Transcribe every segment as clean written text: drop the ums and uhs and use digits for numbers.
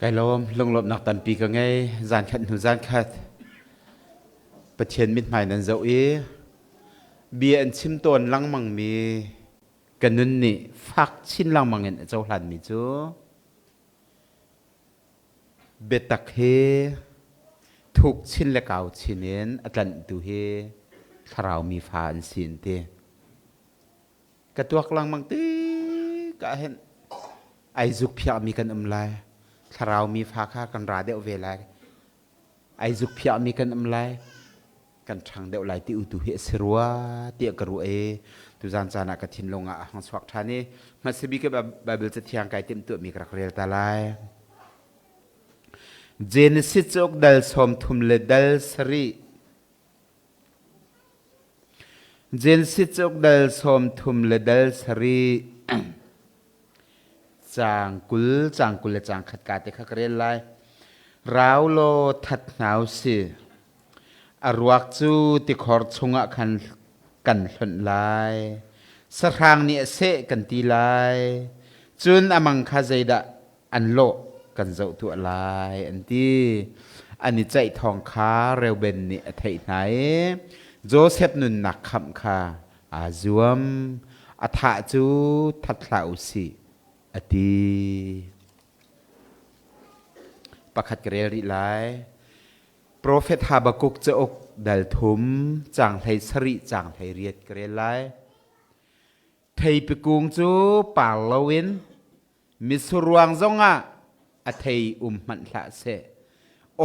Kai lawm, lunglawmhnak tampi ka ngei. Zankhat hnu zankhat Pathian mithmai nan zoh i bia an chim tawn lengmangmi ka nun nih fak chin lengmang in a cohlanmi cu biatak hi thuk chin le kau chin in a tlanhtu hi thlarau mi fa an si an ti. Ka tuak lengmang tikah hin ai zukphiahmi kan um lai. Thlarau mi fa kha kan ra deuh ve lai. Ai zukphiahmi kan um lai. Kan ṭhang deuh lai ti u tu hi a si rua tiah ka ruah i tuzan caan ah ka thinlung ah a hung chuak ṭhan i hmasa bik Bible cathiang kai timhtuahmi ka rak rel ta lai. Genesis cauk dal 30 le dal 7. Genesis cauk dal 30 le dal 7 caang 20, caang 20 le caang khat ka te kha ka rel lai. Rau law that hna u si. A ruak cu tikhor chungah khan kan hlonh lai. Sahrang nih a seh kan ti lai. Cun a mang kha zeidah an lawh kan zoh tuah lai an ti. An i ceih thawng kha Reuben nih a theih hna i Josef nunnak khamh kha aa zuam. A thah cu that hlah u sih a ti. Pakhat ka rel rih lai. Profet Habakkuk cauk dal thum caang 17 caang 18 ka rel lai. Theipi kung cu par loin mitsur ruang zongah a thei um hmanh hlah seh.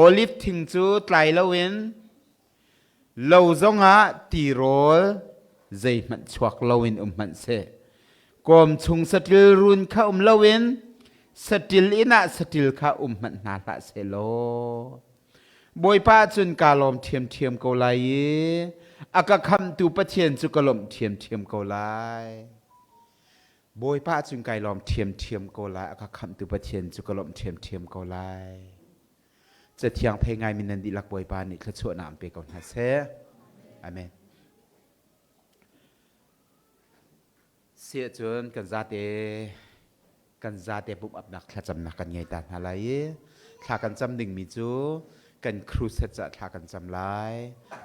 Olive thing cu tlai loin lo zongah tirawl zeihmanh chuak loin um hmanh seh. Kawm chung saṭil run kha um loin saṭil inn ah saṭil kha um hmanh hna hlah seh law. Bawipa cun kaa lawm ṭhiamṭhiam ko lai i a ka khamhtu Pathian cu ka lawmh ṭhiamṭhiam ko lai. Bawipa cun kai lawm ṭhiamṭhiam ko lai, a ka khamhtu Pathian cu ka lawmh ṭhiamṭhiam ko lai. Cathiang thei ngaimi nan dihlak Bawipa nih thluachuahnak an pe ko hna seh. Amen. Siahcun kan zate kan zate pumh-apnak thlacamnak kan ngei ta hna lai i thla kan cam dingmi cu kan crusade caah thla kan cam lai.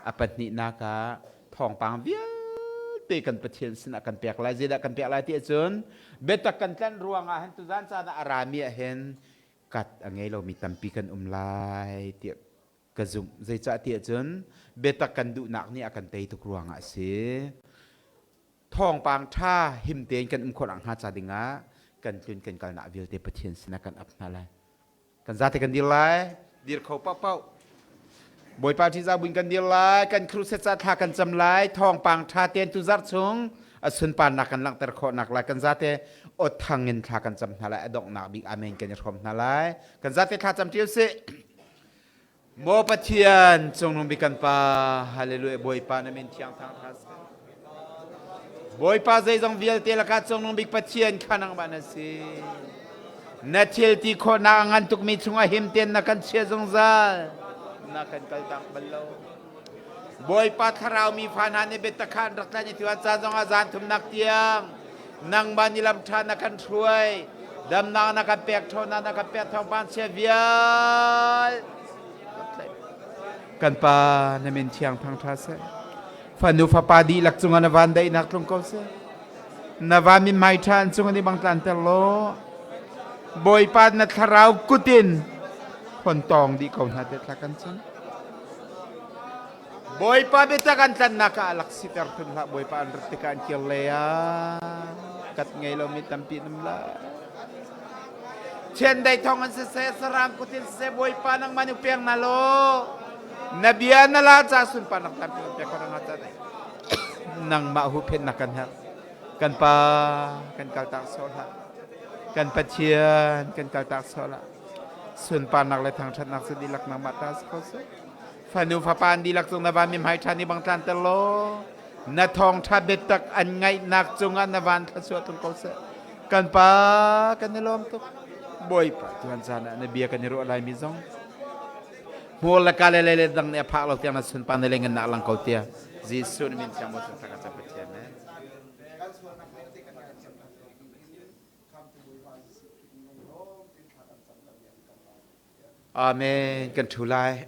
A pahnihnak ah thawngpang vialte kan Pathian sinah kan pek lai. Zeidah kan pek lai ti ahcun biatak kan tlanh ruangah hin tuzan caan ah a rami ah hin kat a ngei lomi tampi kan um lai tiah ka zumh. Zeicahtiah cun biatak kan duhnak nih a kan tei tuk ruangah a si. Thawngpang ṭha him tein kan um khawh nakhnga ca dingah kan tlun kan kalnak vialte Pathian sinah kan ap hna lai. Kan zate kan dir lai, dir kho paohpaoh. Bawipa ṭihzah buin kan dir lai, kan crusade ca thla kan cam lai, thawngpang ṭha tein tuzarh chung a sunparnak kan langhter khawh nak lai kan zate aw thang in thla kan cam hna lai, a donghnak bik amen kan i hrawm hna lai. Kan zate thla cam ṭi usih. Maw Pathian, cungnung bik kan Pa, Hallelujah, Bawipa na min thiang thang tha seh. Bawipa zeizong vialte lakah cungnung bik Pathian kha nangmah na si. Na thil ti khawhnak a ngan tukmi chungah him tein na kan chia zungzal. Na kan kaltak bal lo. Bawipa thlarau mi fa hna nih biatak kha an rak tlan i tuan caan zongah zan thumnak tiang nangmah ni lam ṭha na kan hruai damnak na kan pek ṭhawnnak na kan pek thawngpang chia vial kan pa na min thiang thangṭha seh fanu fapa dihlak cungah na van daihnak tlung ko seh na van min mai ṭha an cung an i bang tlanter law Bawipa na thlarau kutin hon tawng dih ko hna te thla kan cam Bawipa biatak an tlannak ah alak siter thun hlah Bawipa an rat tikah an kir le ah kat ngei lomi tampi an um lai. Chiandeih thong an siseh sarang kutin siseh Bawipa nangmah nih pek na law na bia na la ca sunparnak tampi kan pek ko na ca nangmah huhphennak kan herh kan pa kan kaltak sawh hlah kan Pathian kan kaltak sawh hlah sunparnak le thangṭhatnak cu dihlak nangmah ta si ko seh fanu fapa an dihlak cung na van mi hmai ṭha ni bang tlan ter law na thawngṭha biatak an ngaihnak cungah na van thluachuah tung ko seh kan pa kan i lawm tuk bawipa tuan caan ah na bia kan i ruah lai mi zong hmur le ka le le dang nih a phak lo tiang na sunpar na le ngan nak lang ko tia Jesuh na min thiang mo cung thaka Pathian ne Amen. Kan ṭhu lai.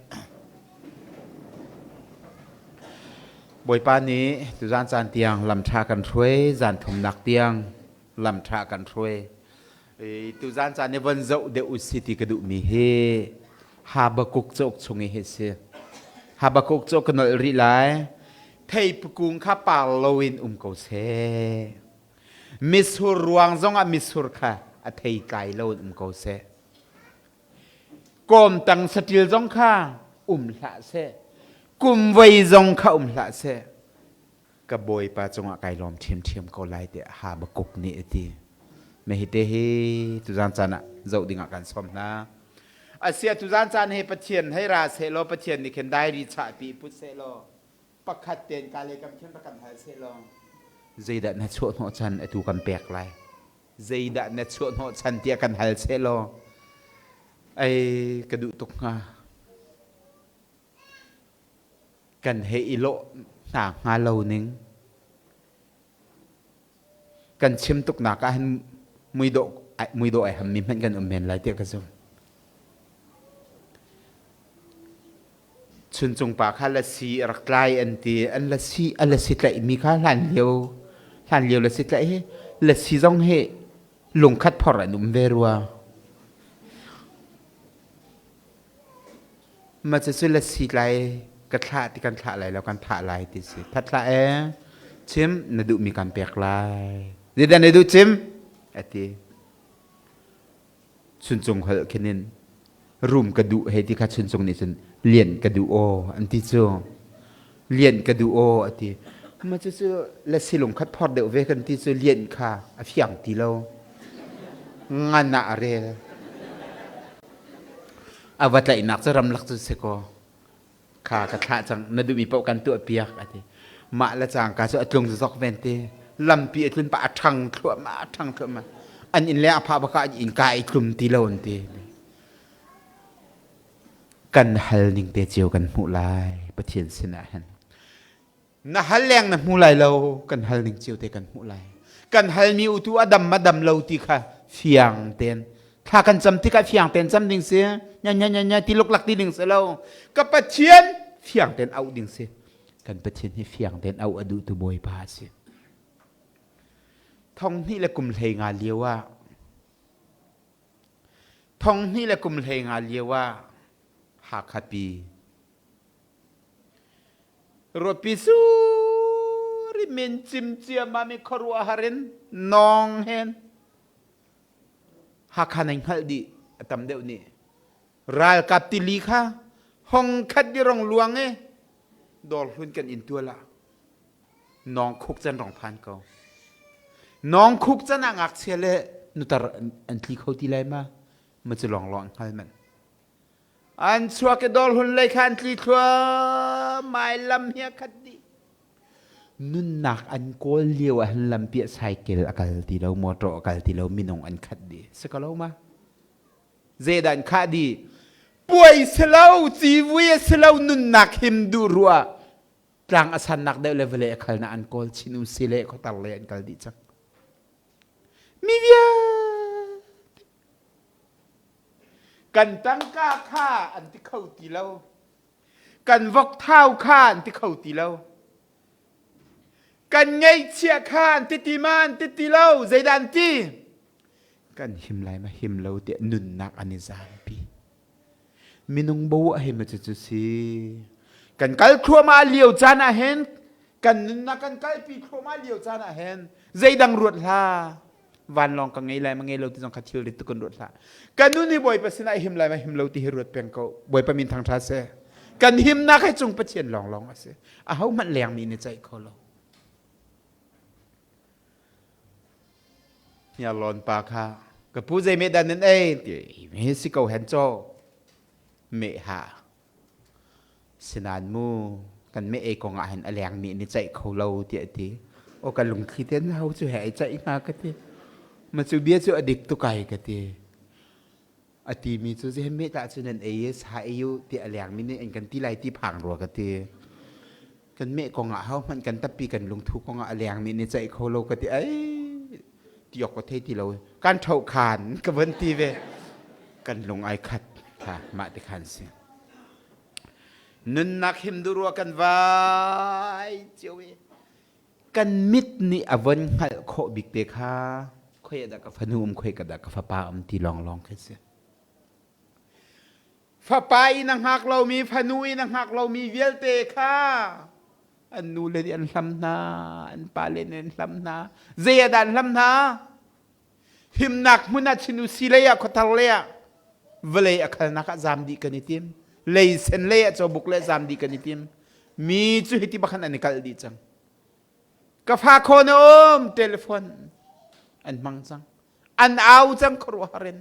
Bawipa nih tuzan caan tiang lamṭha kan hruai, zan thumnak tiang lamṭha kan hruai. Tuzan caan i von zoh deuh usi ti ka duhmi hi Habakuk cauk chung i hi si. Habakuk cauk ka nolh rih lai. Theipukung kha par loin um ko seh. Mitsur ruang zongah mitsur kha a thei tlai loin um ko seh. Kawmtang saṭil zong kha um hlah seh. Kumvei zong kha um hlah seh. Ka bawipa cungah kai lawm ṭhiamṭhiam ko lai tiah Habakkuk nih a ti. Mehite hi tuzan caan ah zoh dingah kan sawm hna. Asia tuzan caan hi Pathian hei ra sehlaw Pathian nih khin diary chahpi put sehlaw pakhat ten ka le kam khin rak kan hal sehlaw zeidah na chuah hnawh chan atu kan pek lai. Zeidah na chuah hnawh chan tiah kan hal sehlaw ei ka duh tuk hnga. Kan hei i lawh hna hnga lo ning. Kan chim tuknak ah hin muidawh muidawh ai hammi hmanh kan um men lai tiah ka zumh. Chuncung pa kha lasi a rak tlai an ti. An lasi a lasi tlaihmi kha hlan lio hlan lio lasi tlaih hi lasi zong hi lungkhat phor an um ve rua. Mah cucu lasi tlai ka thlah ti kan thlah lai lo kan thah lai ti si. That hlah ee. Chim na duhmi kan pek lai. Zeidah na duh chim? A ti. Chuncung holh khin in rum ka duh hei ti kha chuncung nih cun lian ka duh aw an ti cu. Lian ka duh aw a ti. Mah cucu lasi lungkhat phor deuh ve kan ti cu lian kha a fiang ti lo. Ngan ah a rel. A va tlaihnak cu ramlak cu si kaw kha ka thlah cang na duhmi paoh kan tuah piak a ti. Mah le cangka cu a tlung zok ven te. Lampi a tlun pah a ṭhang thluahmah a ṭhang thluahmah. An inn leng a phah bak ah an innka i tlum ti lo an ti. Kan hal ning te cio kan hmuh lai Pathian sinah hin. Na hal leng na hmu lai lo kan hal ning cio te kan hmuh lai kan halmi utu a dam ma dam lo ti kha fiang ten thla kan cam tikah fiang ten cam ding si nya nya nya nya ti luklak ti ding si lo ka Pathian fiang ten auh ding si kan Pathian hi fiang ten auh a duh tu Bawipa a si thong hnih le kum hlei nga lio ah thong hnih le kum hlei nga lio ah Hakha pi Ruahpi suri min cim ciammam i khuaruahhar in nawng hen Hakha nan hngalh dih a tam deuh nih ralkap tili kha hong khat di rong luang e dawr hlun kan in tual ah nawng khuk can rong phan ko nawng khuk can ah ngakchia le nutar an tli kho ti lai ma ma cu lawng lawng hngal man An chuak i dawrhlun lei kha an tli thluahmah i lam hi a khat dih. Nunnak an kawl lio ah hin lampi ah cycle a kal ti lo, motor a kal ti lo, minung an khat dih. Si ko lo ma? Zeidah an khah dih? Puai si lo, civui a si lo, nunnak him duh ruah tlang a sannak deuh le vawlei a khalnak an kawl chin um si le khuatar lei an kal dih cang. Mi vialte Kan tangka kha an ti kho ti lo. Kan vokthau kha an ti kho ti lo. Kan ngeihchiah kha an ti ti ma an ti ti lo. Zeidah an ti? Kan him lai ma him lo tiah nunnak an i zaampi. Minung bo ah hin ma cucu si. Kan kal thluahmah lio caan ah hin kan nunnak kan kalpi thluahmah lio caan ah hin zeidang ruat hlah. Vanlawng ka ngei lai ma ngei lo ti zong kha thil rit tuk kan ruat hlah. Kan nun hi Bawipa sinah him lai ma him lo ti hi ruat peng ko. Bawipa min thangṭha seh. Kan himnak hi cung Pathian lawnglawng a si. Aho hmanh lengmi nih ceih kho lo. Hniarlawn pa kha ka pu zei meh dah nan ei ti hi si ko hen caw meh ha sinan mu kan meh ei kong ah hin a leng mi nih ceih kho lo tiah a ti o ka lungthli ten ho cu he ei ceih hnga ka ti ma cu bia cu a dik tuk ai ka ti a ti mi cu zei meh tah cu nan ei sa ei u ti a leng mi nih an kan ti lai ti phang rua ka ti kan meh kong ah ho hmanh kan tappi kan lungthu kong ah a leng mi nih ceih kho lo ka ti ai ti awk ka thei ti lo kan tho khan ka van ti ve kan lung ai khat. Kha mah ti khan si. Nunnak him duh rua kan vai cio i kan mit nih a von hngalh khawh bik te kha khoi dah ka fanu um khoi ka dah ka fapa um ti lawnglawng khi si. Fapa in a hngak lomi fanu in a hngak lomi vialte kha an nu le nih an hlam hna an pa le nih an hlam hna zei ah dah an hlam hna himnak hmun ah chin usi lei ah khuathar lei ah vawlei a khalnak ah zaam dih kan i tim leisen lei ah cawbuk le zaam dih kan i tim mi cu hiti bakhan an i kalh dih cang ka fa khaw na um telephone an hmang cang an au cang khuaruahhar in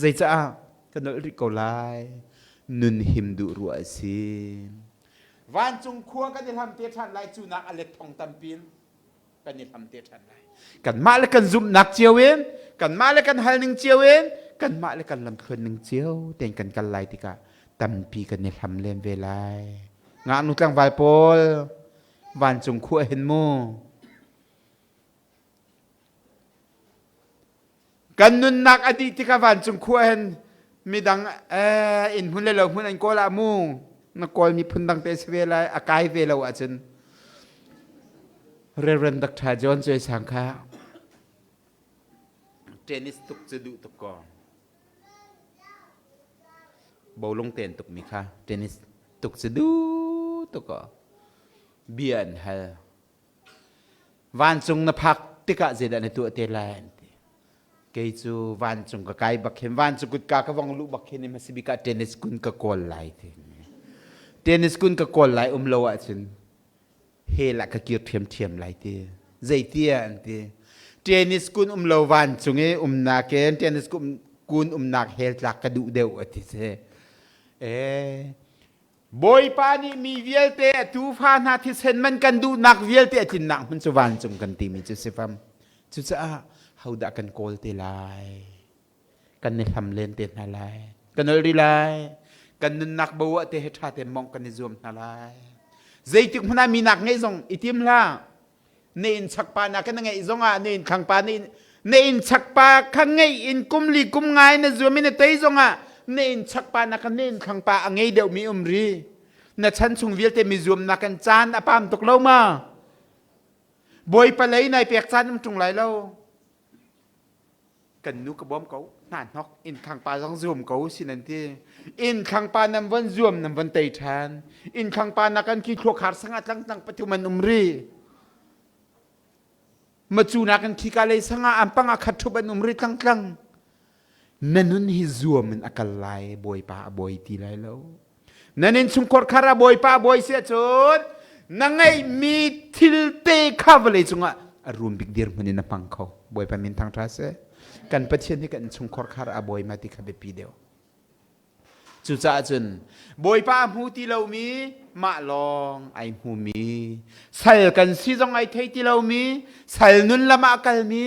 Zeicaah ka nolh rih ko lai? Nun him duh ruah a si. Vancung khua kan i hlam te ṭhan lai cu nak a let thong tampi in kan i hlam te ṭhan lai. Kanmah le kan zumhnak cio in, kanmah le kan hal ning cio in, kanmah le kan lamthluan ning cio tein kan kal lai tikah tampi kan i hlam len ve lai. Ngaknu tlangval pawl vancung khua hin mu Kan nunnak a dih tikah vancung khua hin midang inn hmun le lo hmun an kawl ah mu na kawl miphun dang te si ve lai a kai ve lo ahcun Reverend Dr. John Choi Sang kha tennis tuk cu duh tuk ko bolung ten tuk mi kha tennis tuk cu duh tuk ko bia an hal Vancung na phak tikah zeidah na tuah te lai an ti. Kei cu vancung ka kai bak hin vancung kutka ka vong luh bak hin hmasa bik ah tennis kun ka kawl lai ti. Tennis kun ka kawl lai um lo ahcun hell ah ka kir ṭhiamṭhiam lai ti. Zeiti ah an ti. Tennis kun um lo vancung i umnak in tennis kun umnak hell tlak ka duh deuh a ti si. Eh, Bawipa nih mi vialte a tuufa hna thisen man kan duhnak vialte a tlinnak hmun cu vancung kan timi cu si fam. Cucaah hodah kan kawl te lai? Kan i hlam len te hna lai. Kan ol rih lai. Kan nunnak bo ah te he ṭha tein mawngh kan i zuam hna lai. Zeitik hmanh ah minak ngeih zong i tim hlah. Na inn chakpa na kan ngeih zong ah na inn thlangpa na inn chakpa kha ngeih in kum li kum ngai na zuam in na tei zong ah na inn chakpa na kan na inn thlangpa a ngei deuh mi um ri na chan chung vialte mi zuam na kan caan a pam tuk lo ma bawipa lei nai pek caan um ṭung lai lo kan nu ka bawm ko hna hnok inn thlangpa zong zuam ko si nan ti inn thlangpa nan von zuam nan von tei ṭhan inn thlangpa na kan khi thluakhar sangah tlangtlang pathum an um ri macu na kan khi ka lei sangah an panga khat ṭhup an um ri tlangtlang na nun hi zuam in a kal lai bawipa a bawi ti lai lo nan in chungkhar khar a bawipa a bawi si ahcun na ngeihmi thil te kha vawlei cungah a rum bik dirhmun in a hmang kho bawipa min thang ṭha seh kan pathian hi kan chungkhar khar a bawi ma ti kha biapi deuh cucaah cun bawipa a hmu ti lomi mah lawng ai hmumi sal kan si zong ai thei ti lomi sal nun lam ah kalmi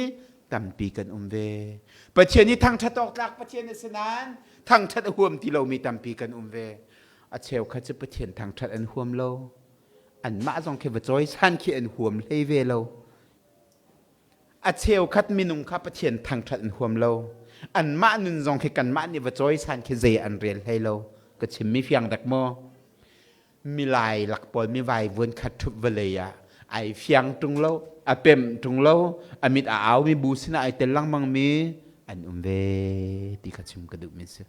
tampi kan um ve pathian i thangṭhat awk tlak pathian a si nain thangṭhat a huam ti lomi tampi kan um ve a cheukhat cu pathian thangṭhat an huam lo anmah zong khi va cawisan khi an huam hlei ve lo a cheukhat minung kha pathian thangṭhat an huam lo anmah nun zong khi kanmah nih va cawisan khi zei an rel hlei lo ka chimmi fiang dek maw Milai lak pawl mi vaivuan khat ṭhup vawlei ah ai fiang ṭung lo, a pemh ṭung lo, a mit a au mi bu sinah ai tel lengmang mi an um ve ti kha chim ka duhmi si.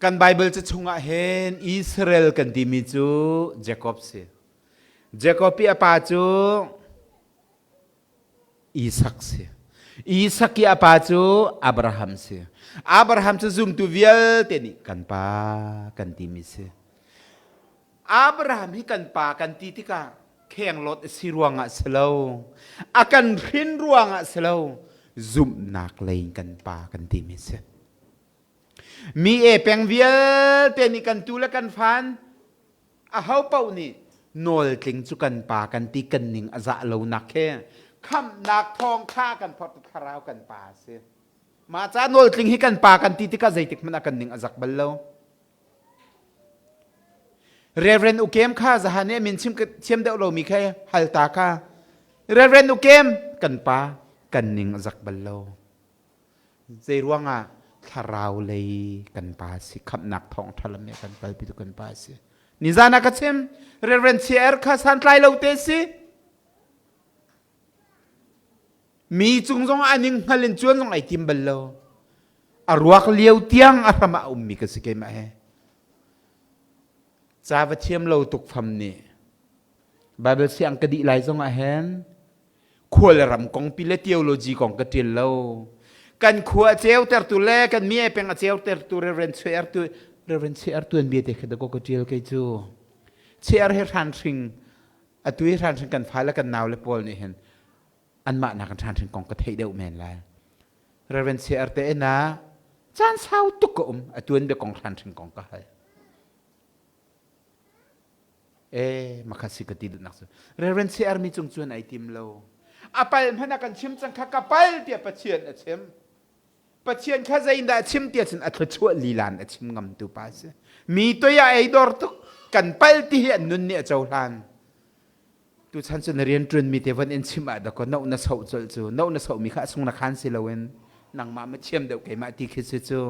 Kan Bible ca chungah hin Israel kan timi cu Jacob si. Jacob i a pa cu Isak si. Isak i a pa cu Abraham si. Abraham cu zumtu vialte nih kan pa kan timi si. Abraham hi kan pa kan ti tikah khenglawt a si ruangah si lo, a kan hrin ruangah si lo, zumhnak lei in kan pa kan timi si. Mi e peng vialte nih kan tu le kan fan Aho paoh nih nawltling cu kan pa kan ti kan ning a zah lonak he khamhnak thawngṭha kan phorh thlarau kan pa a si. Mah ca nawltling hi kan pa kan ti tikah zeitik hmanh ah kan ning a zak bal lo. Reverend Ukem kha zahan i min chim thiam deuh lomi kha hal ta kha. Reverend Ukem kan pa kan ning a zak bal lo. Zei ruangah thlarau lei kan pa si khamhnak thawngṭha lam nih kan kalpitu kan pa si. Nizan ah ka chim Reverend CR kha santlai lo te si. Mi cung zong ah ning hngal in cuan zong ai tim bal lo. A ruak lio tiang a hram ah a ummi ka si keimah he. Ca va thiam lo tuk fam nih Bible siang ka dih lai zong ah hin khua le ram kong pi le theology kong ka ṭial lo. Kan khua a ceutertu le kan mi peng a ceutertu Reverend Chuer tu Reverend Chuer tuan bia te kha da ko ka ṭial kei cu. Chuer he hran hring atu hi hran hring kan fale kan nau le pawl nih hin anmah nak in hran hring kong ka theih deuh men lai. Reverend Chuer te inn ah caan sau tuk ka um a tuan bia kong hran hring kong ka hal. E makha si ka ti duhnak cu Reverend CR mi cung cun ai tim lo. A pal hmanh a kan chim cang kha ka pal tiah Pathian a chim. Pathian kha zeiindah a chim tiah cun a thluachuah lilan a chim ngam tu pa si. Mi toi ah ei dor tuk kan pal ti hi an nun nih a cohlan. Tu chan cu na rian ṭuan mi te von in chim ah dakaw no na soh colh cu no na soh mi kha a sung na khan si loin nangmah ma thiam deuh keimah ti khi si cu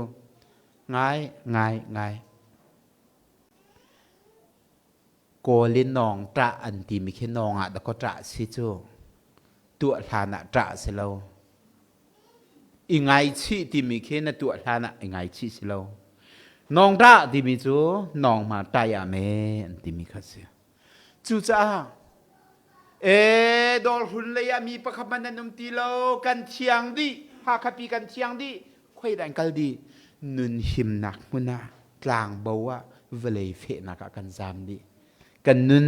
ngai ngai ngai Kawl in nawng ṭah an timi khi nawng ah dakaw ṭah si cu. Tuah hlan ah ṭah si lo. I ngaichih timi khi na tuah hlan ah i ngaichih si lo. Nawng ṭah timi cu nawng hma ṭai ah me an timi kha si. Cucaah ee dawrhlun lei ah mi pakhat hmanh nan um ti lo kan thiang dih Hakha pi kan thiang dih khoi dah in kal dih nun himnak hmun ah tlangbo ah vawlei fehnak ah kan zaam dih kan nun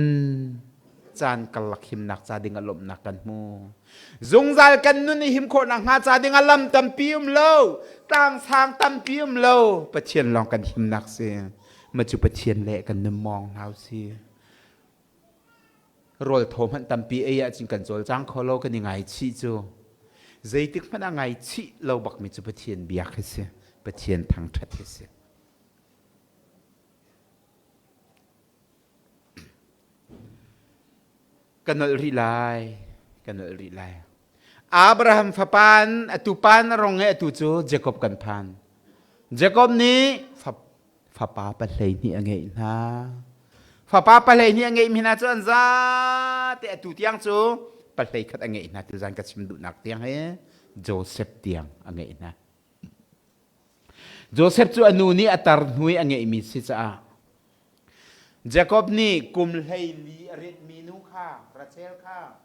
caan karlak himnak ca ding ah lawmhnak kan hmu zungzal kan nun i him khawhnak hnga ca ding ah lam tampi um lo tlang sang tampi um lo Pathian lawng kan himnak si ma cu Pathian le kan nun mawng hna si rawl thaw hmanh tampi ei ahcun kan cawlcang kho lo kan i ngaichih cu zeitik hmanh ah ngaichih lo bakmi cu Pathian biak hi si Pathian thangṭhat hi si ka nolh rih lai ka nolh rih lai Abraham fapan atu pan rong he atu cu Jacob kan phan Jacob nih fapa pahlei a ngeih hna. Fapa pahlei a ngeihmi hna cu an zate atu tiang cu pahlei khat a ngeih hna tuzan ka chim duhnak tiang hi Joseph tiang a ngeih hna. Joseph cu a nu nih a tar hnu i a ngeihmi si caah Jacob nih kum 14 a ritmi nu kha Rachel kha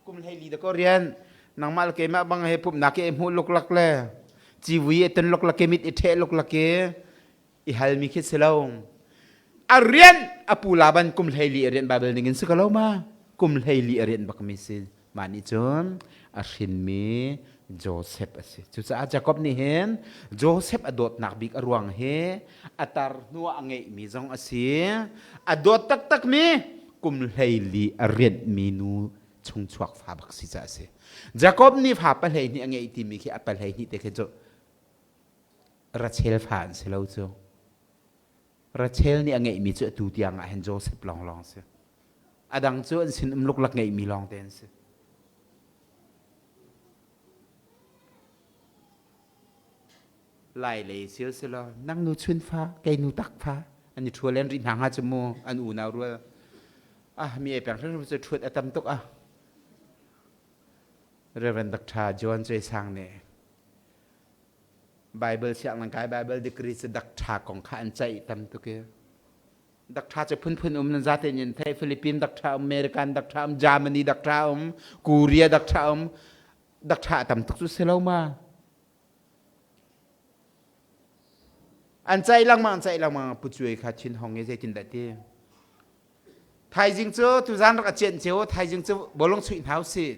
kum 14 da ko rian nangmah le keimah bang he pumhnak i hmuh luklak le civui i ton luklak i mit i ṭheh luklak i i halmi khi si lo a rian a pu Laban kum 14 a rian Bible ning in si ko lo ma kum 14 a rian bakmi si mah nih cun a hrinmi Joseph a si cucaah Jacob nih hin Joseph a dawtnak bik a ruang hi a tar hnu ah a ngeihmi zong a si a dawt taktakmi kum 14 a rianhmi nu chungchuak fa bak si ca a si. Jakob nih fa pahlei hnih a ngeih timi khi a pahlei hnih te khi cu Rachel fa an si lo cu. Rachel nih a ngeihmi cu atu tiang ah hin Joseph lawnglawng si. A dang cu an sin um luklak ngeihmi lawng te an si. Lai lei sil si law nang nu chun fa kei nu tak fa an i ṭhual len rih hna hnga cu mu an unau rual ah mi ei peng hrimhrim cu ṭhuat a tam tuk ah Reverend Dr. John Choi Sang nih Bible siang nan kai Bible degree cu Dr. kong kha an ceih tam tuk i Dr. cu phunphun um nan zate in thei Philippine Dr. um American Dr. um Germany Dr. um Korea Dr. um Dr. tam tuk cu si lo ma An ceih lengmang an ceih lengmang Pu Cuai kha thinhong i zeitindah ti. Thaizing cu tuzan rak a cianh cio thaizing cu bawlung chuih hna usih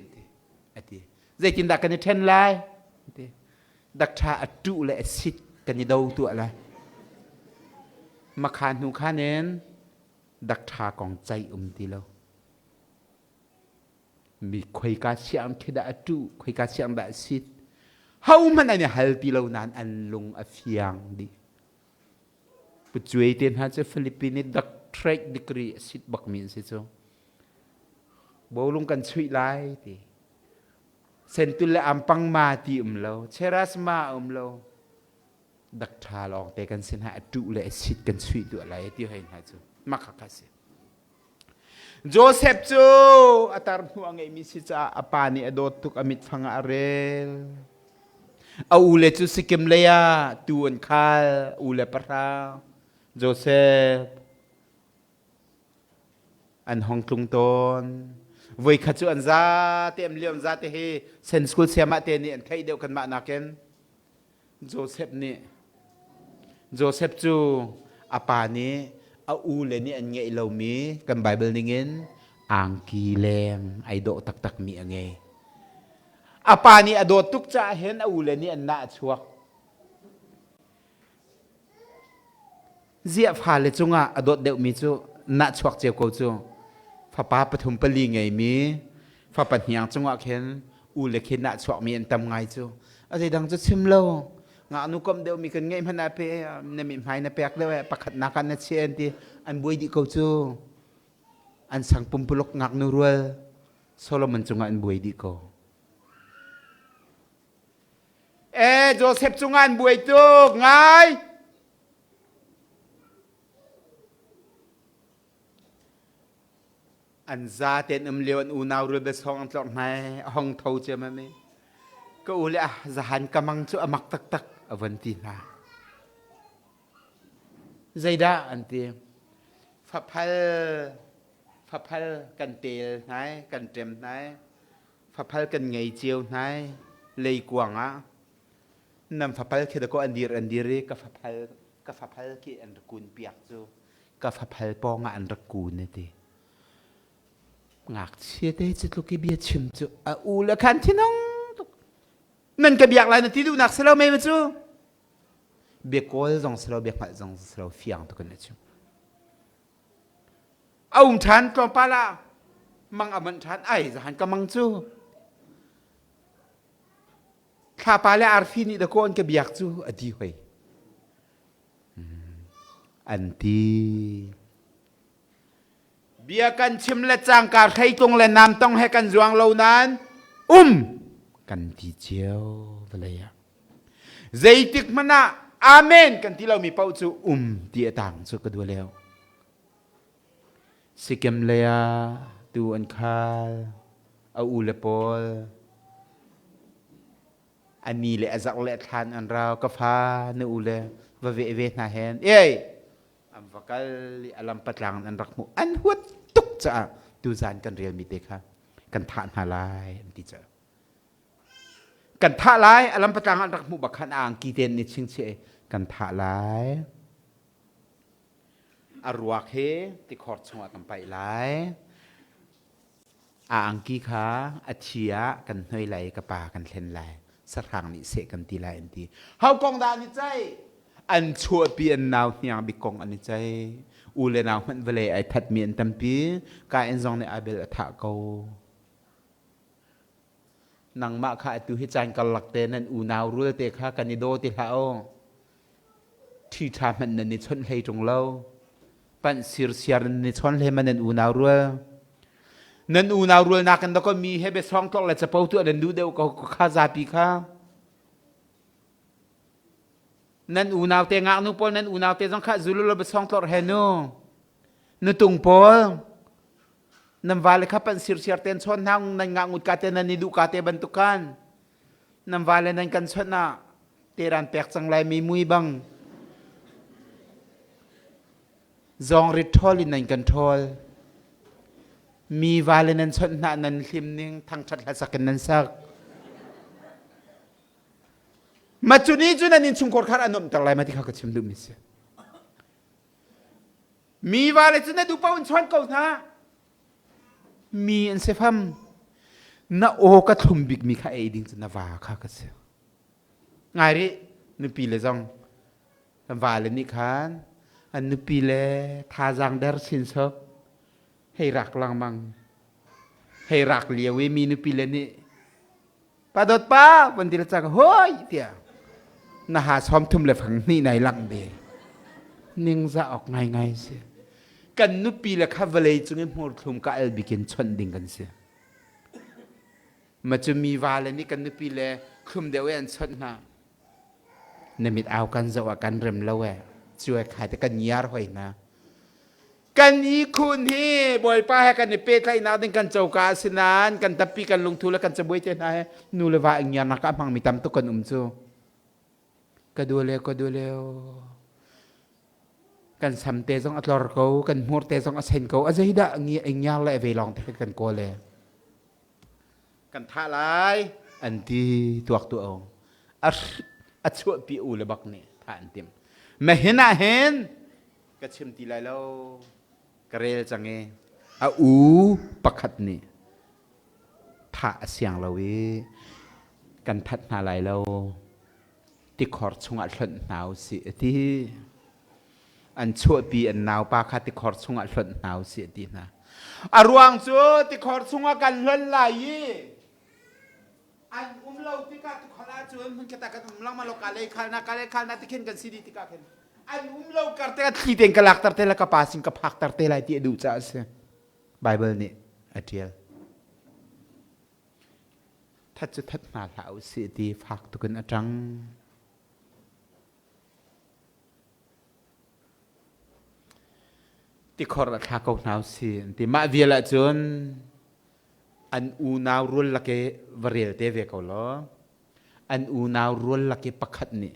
a ti. Zeitindah kan i ṭhen lai? Ti. Dakṭha a ṭuh le a sit kan i do tuah lai. Makha hnu khan in dakṭha kong ceih um ti lo. Mi khoika siang khi dah a ṭuh, khoika siang dah a sit. Hohmanh an i hal ti lo nain an lung a fiang dih. Pu Cuai te hna cu Philippine i doctorate degree a sit bakmi an si cu. Bawlung kan chuih lai ti. Sentul le ampang ma ti um lo, cheras ma um lo. Dak ṭha lawng te kan sin ha a tuh le a sit kan chuih duah lai ti hoi hna cu makha kha si. Joseph cu a tar hnu a ngeihmi si caah a pa nih a dawt tuk a mitfang ah a rel. A u le cu Sikkim lei ah tu an khal u le pahra Joseph an hong tlung tawn. Voikhat cu an zate an liam zate hi Sen School siamah te nih an theih deuh kanmah nakin Joseph nih Joseph cu a pa nih a u le nih an ngeih lomi kan Bible ningin angki leng ai dawh taktakmi a ngei. A pa nih a dawt tuk caah hin a u le nih an nah a chuak. Ziah fale cungah a dawt deuhmi cu nahchuak cio ko cu. Fapa pathum pali ngeimi fapa hniang cungah khin u le khin nahchuakmi an tam ngai cu. A zeidang cu chim lo. Ngaknu komh deuhmi kan ngeih hmanh ah pe na mithmai na pek deuh eh pakhatnak ah na chiah an ti an buai dih ko cu. An sang pumpuluk ngaknu rual Solomon cungah an buai dih ko. Eh, Joseph cungah an buai tuk ngai. An za ten um lio an unau rul be song an tlorh hnai a hong tho cia ma mi. Ka u le ah zahan ka mang cu a mak taktak a von ti hna. Zeidah an ti? Faphal faphal kan tel hnai kan ṭem hnai Faphal kan ngei cio hna i leikuang ah nan faphal khi dakaw an dir an dir i ka faphal ka faphal khi an rak kun piak cu ka faphal pawng ah an rak kun ti. Ngakchia te cu tluk i bia chim cu a u le khan thinung tuk. Nan ka biak lai na ti duhnak si lo mei ma cu? Bia kawl zong si lo bia hngalh zong si lo fiang tuk in a chim. A um ṭhan tlawmpal ah mang a manh ṭhan ai zahan ka mang cu thlapa le arfi nih dakaw an ka biak cu a ti hoi an ti bia kan chim le cangka hreitlung le namtong he kan zuang lo nain um kan ti cio vawlei ah Zeitik hmanh ah amen kan ti lomi paoh cu um ti a tang cu ka duh leo. Sikem lei ah tu an khal, a u le pawl, a ni le a zarh le a thlan an rau, ka fa na u le va veh ve hna hen. Ei, an va kal i a lam patlang an rak hmuh. An huat tuk caah tuzan kan relmi te kha kan thah hna lai an ti caah. Kan thah lai a lam patlang an rak hmuh bak khan a angki ten ni chingchih kan thah lai. A ruak he tikhor chungah kan paih lai. A angki kha a thi ah kan hnoi lai ka pa kan thlen lai. Sahrang nih seh kan ti lai an ti. Ho kong dah an i ceih? An chuahpi an nau hniang bik kong an i ceih. U le nau hmanh vawlei ai thatmi an tampi. Kain zong nih Abel a thah ko. Nangmah kha atu hi caan karlak te nan unau rul te kha kan i daw ti hlah u. Ṭhi ṭha hmanh nan i chawnh hlei ṭung lo. Panh sirsiar nan i chawn hlei ma nan unau rual. Nan unau rual nakin dakaw mi he biasawng tlok le capo tuah nan duh deuh ko kha zapi kha. Nan unau te ngaknu pawl nan unau te zong kha zulu lo biasawng tlor he nu. Nutung pawl Nan vale kha panh sirsiar ten chawn hna nan ngah ngut ka te nan i duh ka te bantuk khan nan vale nan kan chawnh ah teran pek cang lai mi mui bang zawng rit ṭhawl in nan kan ṭhawl mi vale nan chawnh hna nan hlim ning thangṭhat hlasak in nan sak ma cu ni cu nan innchungkhar kha a nuamhter lai ma ti kha ka chim duhmi si Mi vale cu na duh paoh in chawn ko hna. Mi an si fam. Na aw ka thlum bikmi kha ei ding cu na va kha ka si. Ngai rih, nupi le zong kan vale nih khan an nupi le thazaang der sin sok hei rak langmang hei rak lio i mi nupi le nih Pa dawt pa van ti le cang hoi tiah na ha som thum le fang hnih nai lang ve ningzah awk ngaingai si kan nupi le kha vawlei cung i hmurthlum ka al bikin chawnh ding kan si. Ma cu mi va le nih kan nupi le thlum deuh i an chawnh hna. Na mit au kan zoh ah kan rem lo e. Cu e khai te kan ngiar hoi hna. Kan ihkhun hi Bawipa he kan i pehtlaihnak ding kan coka a si nain kan tappi kan lungthu le kan cabuai te hna he nu le va i ngiarnak ah hmangmi tam tuk kan um cu. Ka duh le ka duh le kan sam te zong a tlor ko kan hmur te zong a sen ko a zeidah ngiar le ve lawng te kan kawl e kan thah lai an ti tuak tu o a chuahpi u le bak nih thah an tim ma hin ah hin ka chim ti lai lo ka rel cang i a u pakhat nih thah a siang lo i kan that hna lai lo tikhor chungah hlonh hna u sih a ti an chuahpi an naupa kha tikhor chungah hlonh hna u sih a ti hna a ruang cu tikhor chungah kan hlonh lai i an um lo tikah tikhor ahcun hmun khat ah kan um lengmang lo ka lei khal na ka lei khal na tikhin kan si dih tikah khin an um lo kar te thli tein ka lakter te la ka pa sin ka phakter te lai ti a duh caah a si Bible nih a ṭial. That cu that hna hlah u sih ti fak tukin a ṭang. Tikhor a thla ko hna u sih an ti. Mah vial ahcun an unau rual lak i va rel te ve ko law an unau rual lak i pakhat nih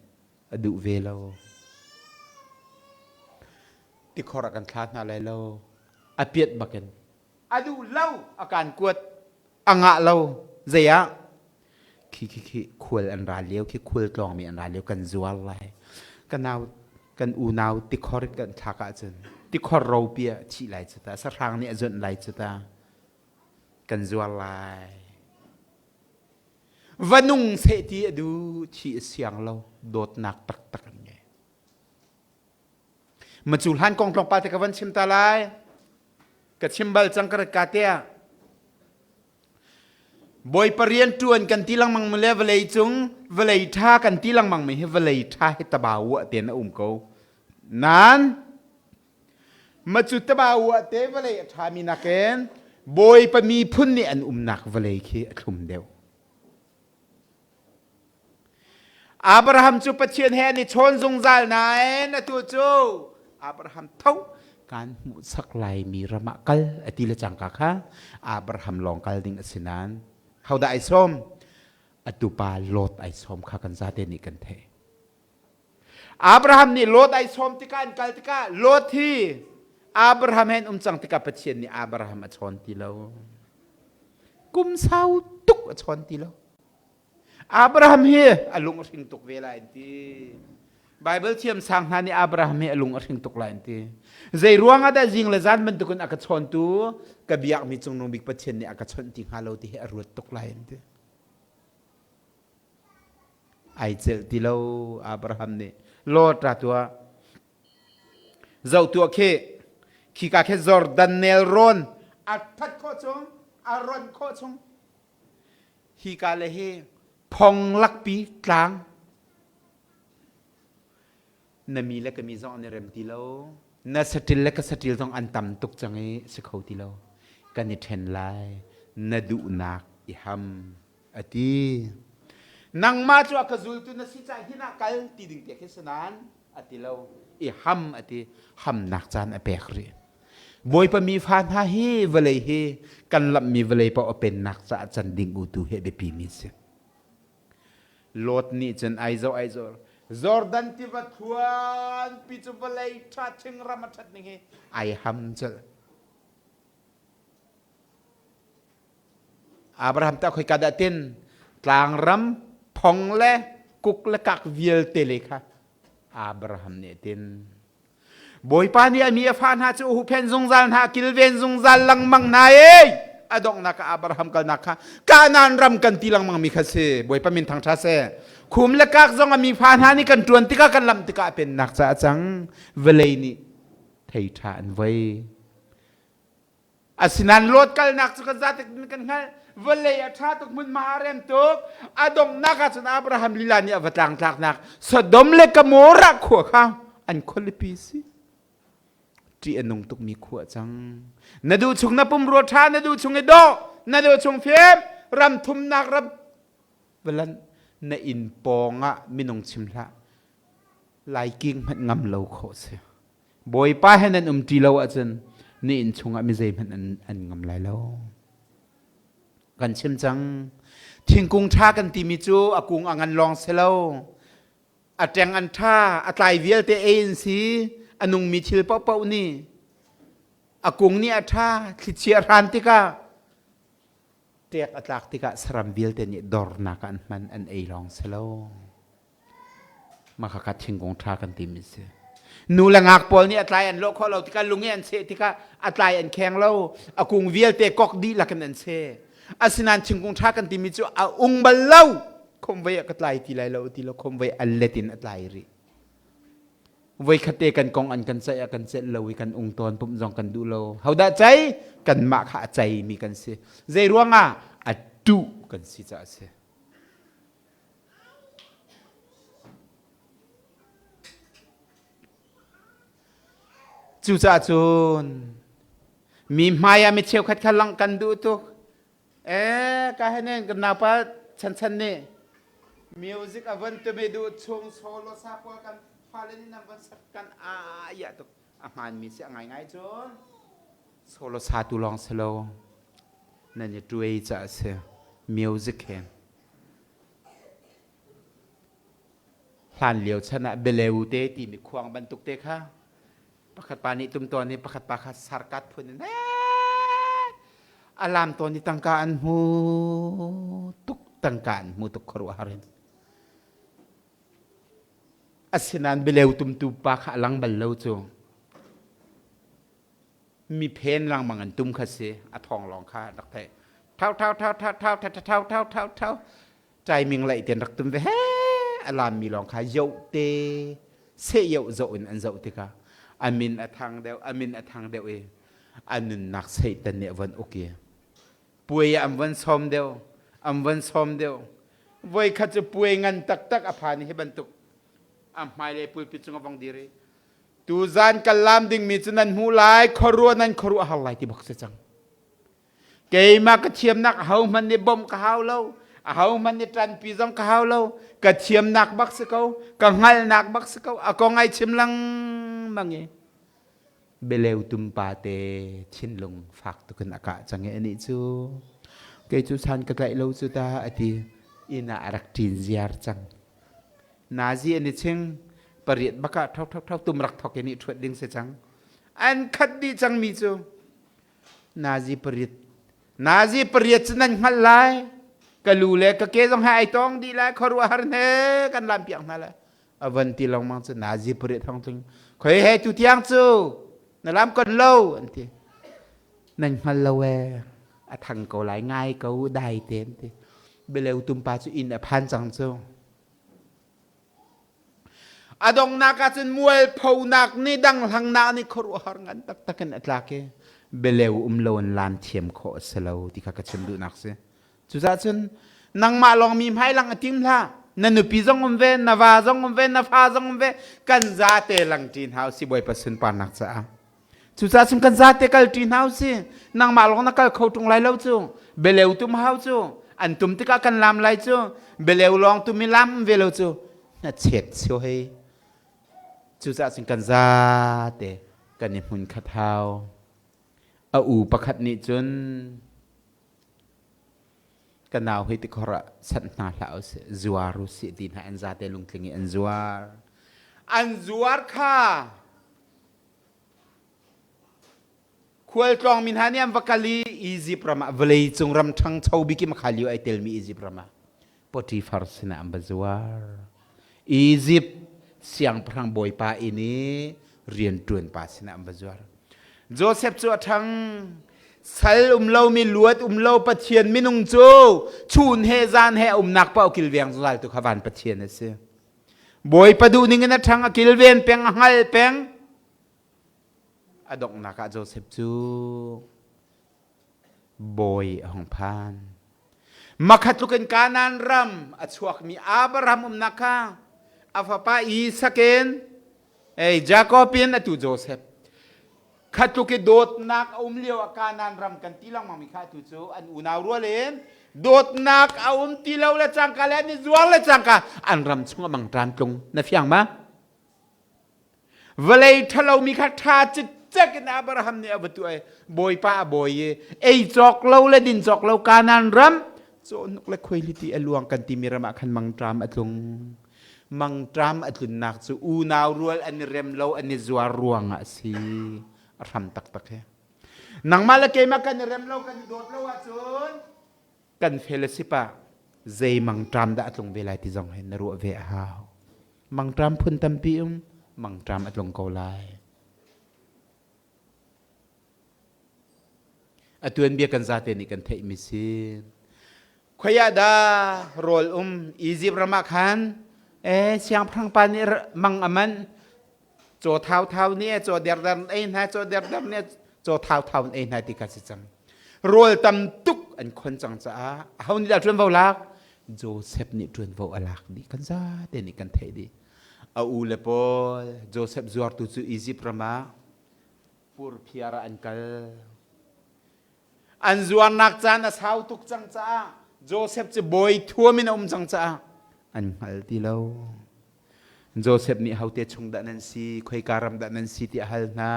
a duh ve lo. Tikhor a kan thla hna lai lo. A piat bakin. A duh lo a kan kuat. A ngah lo. Zei ah? Khi khi khi khual an ra lio khi khual tlawngmi an ra lio kan zuar lai. Ka nau kan unau tikhor in kan thlak ahcun tikhor ropi ah thih lai cu ta sahrang nih a zuanh lai cu ta kan zuar lai. Va nung seh ti a duh thi a siang lo dawtnak taktak an ngei. Macu hlan kong tlawmpal te ka van chim ta lai. Ka chim bal cang ka rat ka te ah. Bawipa rian ṭuan kan ti lengmang mi le vawlei cung vawlei ṭha kan ti lengmang mi hi vawlei ṭha hi tabawa tein a um ko. Nan Macu tabawa te vawlei a ṭhami nakin Bawipa miphun nih an umnak vawlei khi a thlum deuh. Abraham cu Pathian he an i chawn zungzal nain atu cu Abraham tho kan hmuhsak laimi ram ah kal a ti le cangka kha Abraham lawng kal ding a si nain hodah ai sawm a tupa Lot ai sawm kha kan zate nih kan theih. Abraham nih Lot ai sawm tikah an kal tikah Lot hi Abraham he an um cang tikah Pathian nih Abraham a chawn ti lo. Kum sau tuk a chawn ti lo. Abraham hi a lung a hring tuk ve lai an ti. Bible thiam sang hna nih Abraham hi a lung a hring tuk lai an ti. Zei ruang ah dah zing le zan bantukin a ka chawntu ka biakmi cungnung bik Pathian nih a ka chawnh ti hnga lo ti hi a ruat tuk lai an ti. Ai celh ti lo Abraham nih Lot ra tuah. Zoh tuah khi khika khi Jordan nelrawn a that khawh chung a ron khawh chung hika le hi phong lakpi tlang na mi le ka mi zong an i rem ti lo na saṭil le ka saṭil zong an tam tuk cang i si kho ti lo kan i ṭhen lai na duhnak i ham a ti nangmah cu a ka zultu na si caah hin ah kal ti ding te khi si nain a ti lo i ham a ti hamnak caan a pek rih Bawipa mi fa hna hi vawlei hi kan lamhmi vawlei paoh a pennak caah can ding u tu hi a biapi mi si Lot nih cun ai zoh ai zoh Jordan tiva thluanpi cu vawlei ṭha thingram a ṭhat ning hi ai ham colh Abraham tah khoika dah tin tlangram phong le kuk le kak vialte le kha Abraham nih tin Bawipa nih a mi a fa hna cu huhphen zungzal hna kilven zungzal lengmang hna ei a donghnak ah Abraham kalnak kha Kanaan ram kan ti lengmang mi kha si Bawipa min thangṭha seh khum le kak zong a mi fa hna nih kan ṭuan tikah kan lamh tikah a pennak caah cang vawlei nih thei ṭha an voi Asinain Lot kalnak cu kan zate kan hngalh. Vawlei a ṭha tuk hmunhma a rem tuk. A donghnak ah cun Abraham lila nih a va tlangtlaknak Sodom le Gomorrah khua kha an khualipi si. Ṭih a nung tukmi khua cang. Na duh chung na pumrua ṭha, na duh chung i dawh, na duh chung fim. Ram thumnak ram valan na inn pawng ah minung chim hlah. Laiking hmanh ngam lo khawh si. Bawipa he nan um ṭi lo ahcun na inn chungah mi zeihmanh an ngam lai lo. Kan chim cang. Thingkung ṭha kan timi cu a kung a ngan lawng si lo. A ṭeng an ṭha, a tlai vialte ei an si, a nungmi thil paohpaoh nih. A kung nih a ṭha, thlichia hran tikah ṭek a tlak tikah saram vialte nih dornak ah an hman, an ei lawng si lo. Mah khakha thingkung ṭha kan timi si. Nu le ngak pawl nih a tlai an lawh khawh lo tikah lung i an cheh tikah a tlai an kheng lo, a kung vialte kok dihlak in an cheh. Asinain thingkung ṭha kan timi cu a ung bal lo. Khomvei ah ka tlai ti lai lo ti lo khomvei a let in a tlai rih. Voikhat te kan kong an kan ceih ah kan celh lo i kan ung tawn pumh zong kan duh lo. Hodah cei? Kanmah kha a ceimi kan si. Zei ruangah? A tuh kan si caah a si. Cucaah cun mi hmai ah mi cheukhat kha langh kan duh tuk. Eh, ka henen kan naupa chanchan nih music a van tumi duh chung solo sa pawl kan fale nih nan van sak kan a ya tuk. A hmaan mi si a ngaingai cun solo sa tu lawng si lo nan i tuai ca a si music he. Hlan lio chan ah beleu te timi khuang bantuk te kha pakhat pa nih tum tawn i pakhat pa kha sarkat phun in a lam tawn i tangka an hmu tuk tangka an hmu tuk khuaruahhar in asinain beleu tumtu pa kha a lang bal lo cu mi phen lengmang an tum kha si a thawng lawng kha rak theih thau thau thau thau thau thau thau thau thau thau timing laih ten rak tum ve he a lam mi lawng kha yoh te se yoh zoh in an zoh tikah a min a thang deuh a min a thang deuh i a nunnak Satan nih a von uk i puai ah an von sawm deuh an von sawm deuh voi khat cu puai ngan taktak a phan hi bantuk a hmailei pulpit cung a vong dir i Tuzan kan lam dingmi cu nan hmuh lai, khuaruah nan khuaruah har lai ti bak si cang. Keimah ka thiamnak ahohmanh nih bawmh ka hau lo, ahohmanh nih ṭanpi zong ka hau lo, ka thiamnak bak si ko, ka hngalhnak bak si ko, a kong ai chim lengmang i beleu tumpa te thinlung fak tukin a kah cang i anih cu kei cu san ka tlaih lo cu ta a ti inn ah a rak ṭin ziar cang. Nazi an i ching pariat bak ah thok thok thok tum rak thok in i ṭhuat ding si cang. An khat dih cangmi cu Nazi pariat Nazi pariat cu nan hngalh lai. Ka lu le ka ke zong he ai tong dih lai khuaruahhar hne kan lam piak hna lai. A van ti lengmang cu Nazi pariat thong tling. Khoi he tu tiang cu na lam kon lo an ti. Nan hngal lo ee. A thang ko lai ngai ko dai te an ti. Beleu tumpa cu inn a phan cang cu. A donghnak ah cun mualphonak nih danghlangnak nih khuaruahhar ngan taktak in a tlak i beleu um lo in lam thiam khawh a si lo ti kha ka chim duhnak si. Cucaah cun nangmah lawng mi hmailang a tim hlah. Na nupi zong um ve, na va zong um ve, na fa zong um ve, kan zate lang ṭi hna usih Bawipa sunparnak caah. Cucaah cun kan zate kal ṭi hna usih. Nangmah lawng na kal kho ṭung lai lo cu. Beleu tum hau cu. An tum tikah kan lam lai cu. Beleu lawng tum i lam ve lo cu. Na chet sio hei. Cucaah cun kan zate kan i hmun khat hau. A u pakhat nih cun ka nau hei ti khor ah sanh hna hlah usih, zuar usih ti hna an zate lungtling i an zuar. An zuar kha Khualtlawng mi hna nih an va kal i Izipt ram ah vawleicung ram ṭhangcho bik i makha lio ai telmi Izipt ram ah Potifar sinah an va zuar. Izipt siangpahrang bawipa inn i rianṭuan pa sinah an va zuar. Josef cu a ṭhang. Sal um lomi luat um lo Pathian minung cu chun he zan he a umnak paoh kilveng zungzal tu kha van Pathian a si. Bawipa duh ning in a ṭhang, a kilven peng, a hngal peng. A donghnak ah Josef cu bawi a hung phan. Makhat tluk in Kanaan ram a chuakmi Abraham umnak kha a fapa Isak in ei Jakob in atu Josef khat tluk i dawtnak a um lio ah Kanaan ram kan ti lengmang mi kha atu cu an unau rual in Dawtnak a um ti lo le cangka le an i zuar le cangka an ram chung a mangṭam tlung. Na fiang ma? Vawlei ṭhalomi kha ṭha cikcek in Abraham nih a va tuah i Bawipa a bawi i ei cawk lo le din cawk lo Kanaan ram cawhnuk le khuailiti a luang kan timi ram ah khan mangṭam a tlung. Mangṭam a tlunnak cu unau rual an i rem lo an i zuar ruangah a si. A hram taktak he. Nangmah le keimah kan i rem lo kan i dawt lo ahcun kan fellowship ah zei mangṭam dah a tlung ve lai ti zong hi na ruah ve a hau. Mangṭam phun tampi um, mangṭam a tlung ko lai. A tuanbia kan zate nih kan theihmi si. Khoi ah dah rawl um Egypt ram ah khan e siangpahrang pa nih mang a manh caw thau thau nih caw derder ei hna caw derder nih caw thau thau in ei hna ti kha si cang. Rawl tam tuk an khon cang caah aho nih dah ṭuanvo lak? Joseph nih ṭuanvo a lak dih kan zate nih kan theih dih. A u le pawl Joseph zuartu cu Egypt ram ah purphiar ah an kal. An zuarnak caan a sau tuk cang caah Joseph cu bawi thuam in a um cang caah an hngal ti lo. Joseph nih hote chung dah nan si, khoika ram dah nan si ti a hal hna.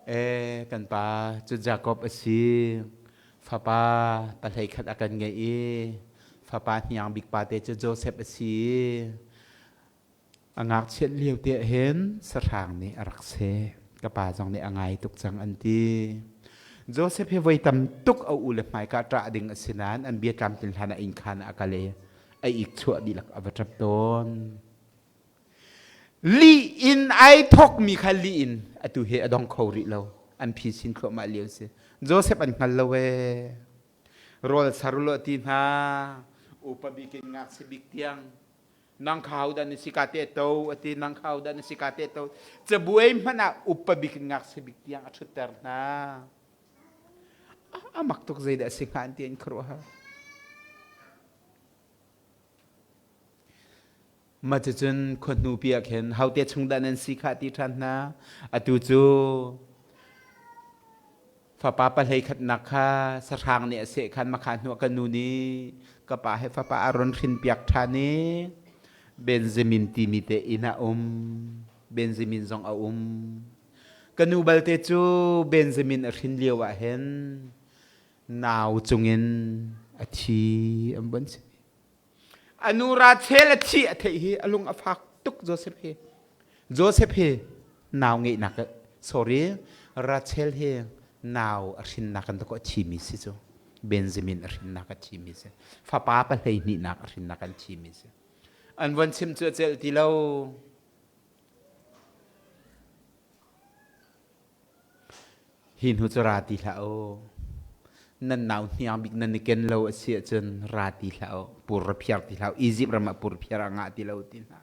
E, kan pa cu Jakob a si. Fapa pahlei khat a kan ngeih i fapa hniang bik pa te cu Joseph a si. A ngakchiat lio te ah hin sahrang nih a rak seh. Ka pa zong nih a ngai tuk cang an ti. Joseph hi voi tam tuk a u le hmaika ṭah ding a si nain an bia tlamtlin hlan ah innkhan ah a kal i a ik chuah dihlak a va ṭap tawn. Lih in ai thawkmi kha lih in atu hi a dong kho rih lo. An phi sin thluahmah lio si. Joseph an hngal lo ee. Rawl sar u law ti hna. Upa bik in ngakchia bik tiang nang kha hodah na si ka te to ati nang kha hodah na si ka te to cabuai hmanh ah upa bik in ngakchia bik tiang a ṭhutter hna a mak tuk zeidah a si hnga an ti an khuaruahhar ma cucun khua hnu pi ah khin haute chung dah nan si kha ti ṭhan hna atu cu Fapa pahlei khatnak kha sahrang nih a seh khan makha hnuah ka nu nih ka pa he fapa a ron hrinpiak ṭhan i Benjamin timi te inn ah um. Benjamin zong a um. Ka nu balte cu Benjamin a hrin lio ah hin nau cungin a thi an bon si. A nu Rachel a thih a theih hi a lung a fak tuk Joseph hi. Joseph hi nau ngeihnak sorry Rachel hi nau a hrinnak an a thimi si cu. Benjamin a hrinnak a thimi si. Fapa pahlei hnihnak a hrinnak an thimi si. An von chim cu a celh ti lo. Hi hnu cu ra ti hlah u. Nan nau hniang bik nan i ken lo a si ahcun ra ti hlah u. Pur ra phiar ti hlah u. Izipt ram ah pur phiar a ngah ti lo ti hna.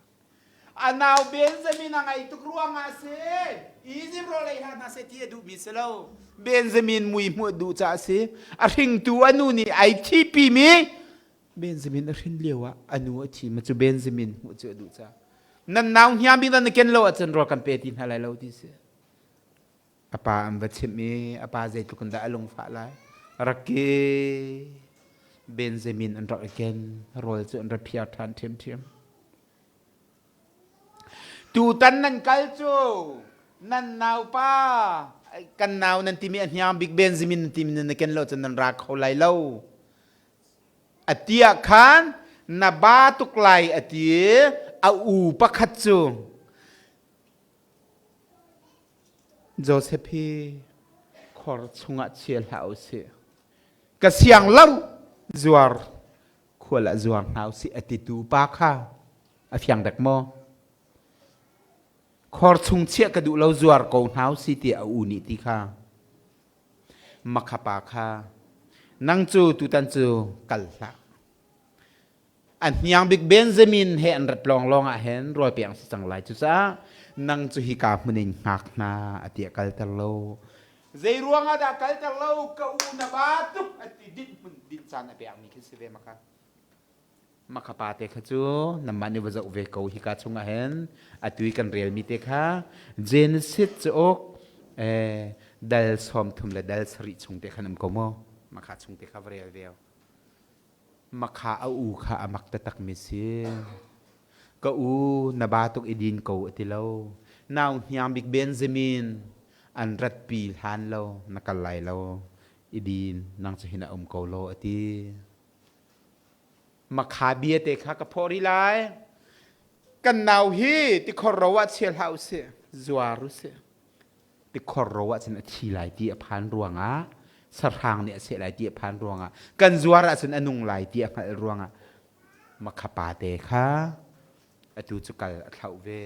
A nau Benjamin a ngai tuk ruangah a si. Izipt rawl ei hlah hna seh ti a duhmi si lo. Benjamin mui hmuh a duh caah a si. A hringtu a nu nih ai thihpimi Benjamin a hrin lio ah a nu a thi ma cu Benjamin hmuh cu a duh caah. Nan nau hniang bik nan i ken lo ahcun rawl kan pe ti hna lai lo ti si. A pa an va chimh i a pa zeitluk in dah a lungfah lai. Rak ke Benjamin an rak i ken rawl cu an ra phiar ṭhan ṭhiamṭhiam. Tutan nan kal cu nan naupa kan nau nan timi a hniang bik Benjamin nan timi nan i ken lo cun nan ra kho lai lo. A ti ah khan na ba tuk lai a ti i a u pakhat cu Joseph hi khor chungah chia hlah u sih. Ka siang lo zuar khual ah zuar hna u sih a titu pa kha a fiang dek maw? Khor chung chiah ka duh lo zuar ko hna u sih tiah a u nih ti kha. Makha pa kha nang cu tutan cu kal hlah. A hniang bik Benjamin he an rat lawnglawng ah hin rawl pek si cang lai. Cucaah nang cu hika hmun in hngak hna a ti a kalter lo. Zei ruang ah dah kalter lo ka u na ba tuk a ti dinh hmun dinh caan a pekmi khi si ve maka. Maka pa te kha cu namah nih va zoh ve ko hika chungah hin atu i kan relmi te kha Genesis cauk dal 30 le dal 7 chung te khan um ko maw? Makha chung te kha va rel veo. Makha a u kha a mak taktak mi si. Ka u na ba tuk i din ko a ti lo. Nau hniang bik Benjamin an ratpi hlan lo na kal lai lo i din nang cu hin a um ko lo a ti. Makha bia te kha ka phawh rih lai. Kan nau hi tikhor ro ah chia hlah usih, zuar usih. Tikhor ro ah cun a thi lai ti a phan ruangah sahrang nih a seh lai ti a phan ruangah kan zuar ahcun a nung lai ti a hngalh ruangah makha pa te kha atu cu kal a thlauh ve.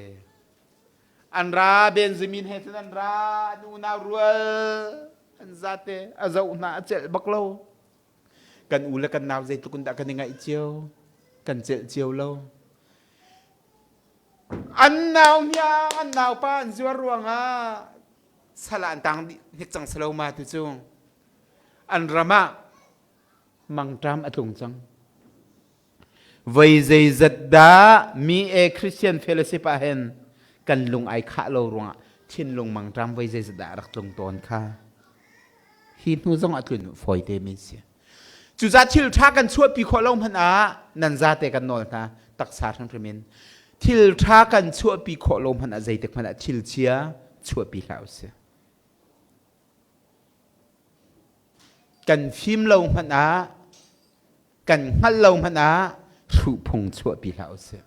An ra Benjamin he cun an ra an unau rual an zate a zoh hna a celh bak lo. Kan u le kan nau zeitluk in dah kan i ngaih cio kan celh cio lo. An nau hniang an naupa an zuar ruangah sal ah an tang dih hnik cang salo ma tu cu an ram ah mangṭam a tlung cang. Voi zeizat dah mi e Christian fellowship ah hin kan lung ai khah lo ruangah thinlung mangṭam voi zeizat dah rak tlung tawn kha. Hi hnu zong a tlun fawi te mi si. Cucaah thil ṭha kan chuahpi khawh lo hmanh ah nan zate kan nawl hna taksa hrimhrim in. Thil ṭha kan chuahpi khawh lo hmanh ah zeitik hmanh ah thil chia chuahpi hlah usih. Kan fim lo hmanh ah kan hngalh lo hmanh ah hruhphung chuahpi hlah usih.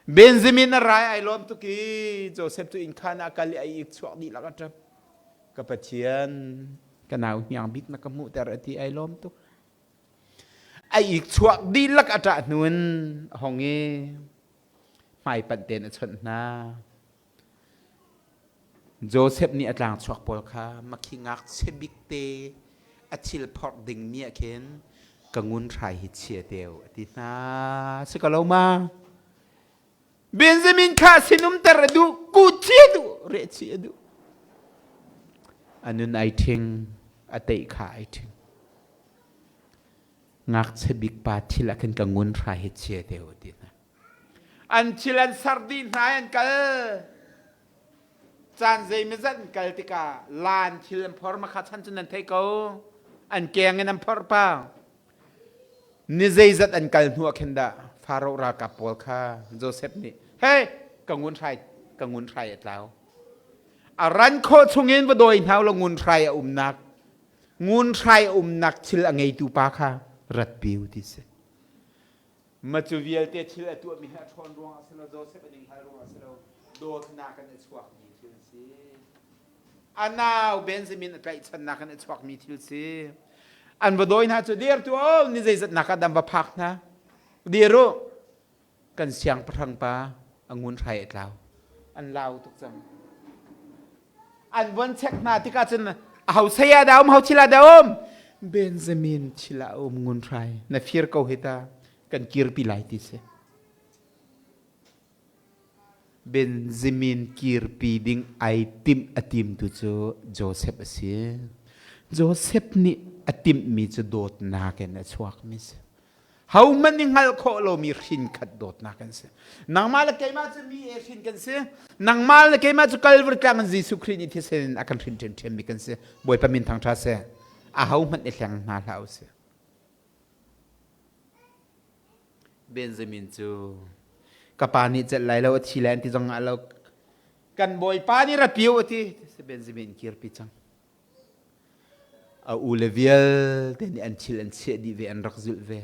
Benjamin a rai ai lawm tuk i Joseph cu innkhan ah kal i a ik chuak dihlak a ṭap. Ka Pathian, ka nau hniang bik na ka hmuhter a ti ai lawm tuk. A ik chuak dihlak a ṭah hnu in a hong i hmaipanh tein a chawnh hna. Joseph nih a tlangchuak pawl kha makhi ngakchia bik te a thil phorh dingmi ah khin ka ngun hrai hi chia te u a ti hna. Si ko lo ma? Benjamin kha sinumter a duh, kuchi a duh, rehchi a duh. A nun ai ṭhing, a teih kha ai ṭhing. Ngakchia bik pa thil ah khin ka ngun hrai hi chia te u a ti hna. An thil an ser dih hna i an kal. Caan zeimawzat an kal tikah laan thil an phor ma kha chan cun nan theih ko. An keng in an phorh pa. Ni zeizat an kal hnu ah khin dah Faro ralkap pawl kha Joseph nih, "Hey, ka ngun hrai, ka ngun hrai a tlau. A ran khawh chungin va dawi hna law ngun hrai a umnak, ngun hrai a umnak thil a ngeitu pa kha ratpi u ti si." Ma cu vialte thil a tuahmi hi a ṭhawn ruangah a si lo, Joseph a ning hal ruangah a si lo, dawtnak in a chuakmi thil a si. A nau Benjamin a tlaihchannak in a chuakmi thil si. An va dawi hna cu dir tu o ni zeizatnak ah dam va phak hna. Dir u kan siangpahrang pa a ngun hrai a tlau. An lau tuk cang. An von check hna tikah cun aho saya dah um, ho thil ah dah um? Benjamin thil ah um ngun hrai. Na fir ko hi ta kan kirpi lai ti si. Benjamin kirpi ding ai timh a timtu cu Joseph a si. Joseph nih a timhmi cu dawtnak in a chuakmi si. Hohmanh nih hngalh khawh lomi hrin khat dawtnak kan si. Nangmah le keimah cu mi e hrin kan si. Nangmah le keimah cu Calvary tlang in Jesuh Khrih nih thisen in a kan hrin ṭhiamṭhiammi kan si. Bawipa min thangṭha seh. Ahohmanh i hleng hna hlah usih. Benjamin cu ka pa nih celh lai lo a thi lai an ti zong ah lo kan bawipa nih ra piu a ti Benjamin kirpi cang. A ule vialte nih an thil an chiah dih ve, an rak zulh ve.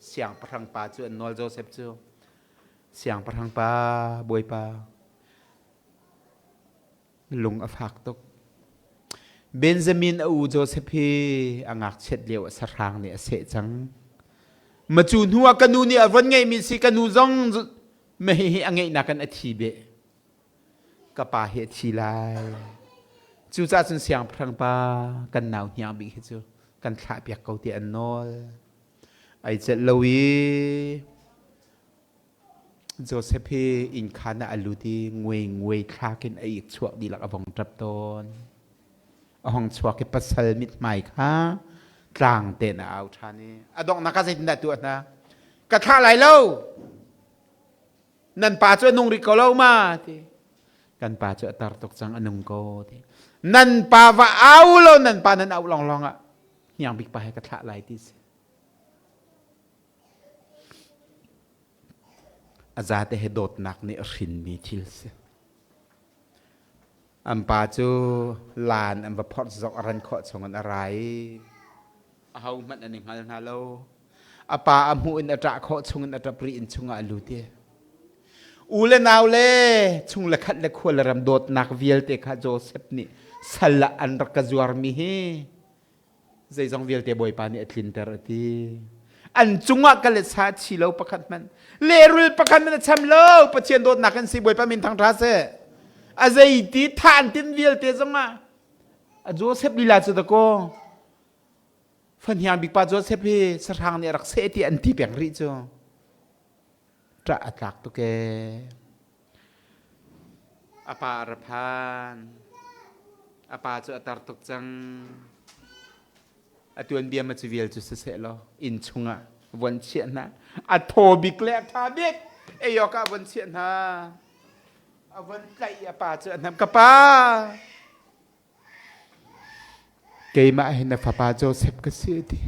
Siangpahrang pa cu an nawl Joseph cu. Siangpahrang pa, bawipa, lung a fak tuk. Benjamin a u Joseph hi a ngakchiat lio ah sahrang nih a seh cang. Macu hnu ah ka nu nih a von ngeihmi si ka nu zong hihi a ngeihnak in a thi beh. Ka pa hi a thi lai. Cucaah cun siangpahrang pa kan nau hniang bik hi cu kan thlahpiak ko ti an nawl. Ai celh lo i Joseph hi innkhan ah a lut i nguai nguai thlak in a ik chuak dihlak a vong ṭap tawn. A hong chuak i pasal mithmai kha tlang tein a au ṭhan i a donghnak ah zeitindah tuah hna? Ka thlah lai lo! Nan pa cu a nung rih ko lo ma ti. Kan pa cu a tar tuk cang, a nung ko ti. Nan pa va au lo, nan pa nan auh lawnglawng ah hniang bik pa he ka thlah lai ti si. A zate he dawtnak nih a hrinmi thil si. An pa cu laan an va phorh zok a ran khawh chung in a ra i aho hmanh an i hngal hna lo. A pa a hmuh in a ṭah khawh chung in a ṭap rih, inn chungah a lut i u le nau le chung le khat le khua le ram dawtnak vialte kha Joseph nih sal ah an rak ka zuarmi hi zeizong vialte Bawipa nih a tlinter a ti. An cungah ka le sa chi lo pakhat hmanh, lehrul pakhat hmanh a cham lo. Pathian dawtnak kan si. Bawipa min thangṭha seh. A zeiti tha an tin vialte zongah a Joseph lila cu dakaw fahniang bik pa Joseph hi sahrang nih a rak seh ti an ti peng rih cu ṭah a tlak tuk ee. A pa a ra phan. A pa cu a tar tuk cang. A tuanbia ma cu vial cu siseh law inn chungah von chiah hna. A thaw bik le a ṭha bik ei awk ah von chiah hna. A von tlaih i a pa cu a hnamh. Ka pa! Keimah hi na fapa Joseph ka si a ti.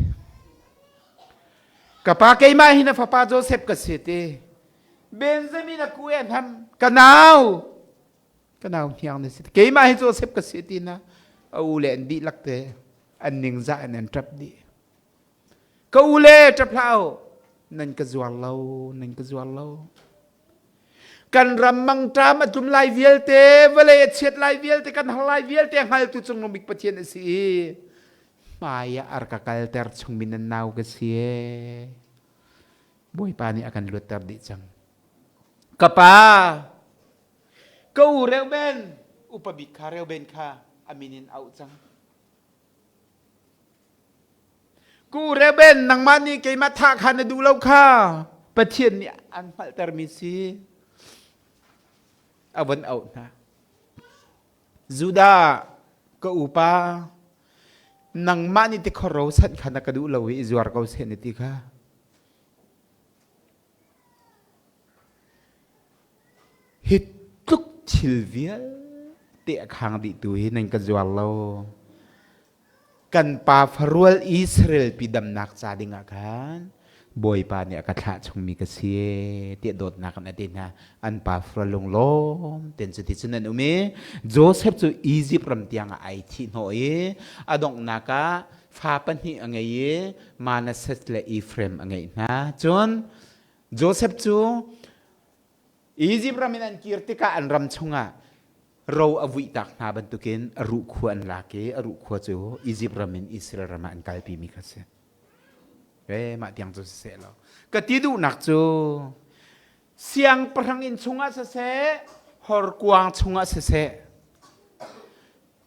Ka pa, keimah hi na fapa Joseph ka si a ti. Benjamin a ku e hnam ka nau, ka nau hniang na si. Keimah hi Joseph ka si ti na a u le an dihlak te an ningzah in an ṭap dih. Ka u le, ṭap hlah u, nan ka zuar lo, nan ka zuar lo. Kan ram mangṭam a tlum lai vialte, vawlei a chiat lai vialte, kan har lai vialte hngaltu Cungnung Bik Pathian a si i hmai ah a rak ka kalter chungmi nan nau ka si ee. Bawipa nih a kan luatter dih cang. Ka pa, ka u Reuben, upa bik kha Reuben kha a min in auh cang. Ku Reuben, nangmah nih keimah thah kha na duh lo kha Pathian nih an hngalhtermi si. A von auh hna. Judah, ka upa, nangmah nih tikhor ro sanh kha na ka duh lo i i zuar ko seh na ti kha. Hi tluk thil vialte a khang dihtu hi nan ka zuar lo. Kan pa farual Israel pi damnak ca dingah khan Bawipa nih a ka thlah chungmi ka si tiah dawtnak in a ti hna. An pa farual lunglawm ten cu ti cun an um i Joseph cu Izipt ram tiang ah ai thih hnawh i a donghnak ah fa pahnih a ngei i Manasseh le Ephraim a ngeih hna. Cun Joseph cu Izipt ram in an kir tikah an ram chungah ro a vuihtak hna bantukin a ruhkhua an lak i a ruhkhua cu Izipt ram in Israel ram ah an kalpimi kha si. E, mah tiang cu siseh law. Ka ti duhnak cu siangpahrang inn chungah siseh, horkuang chungah siseh,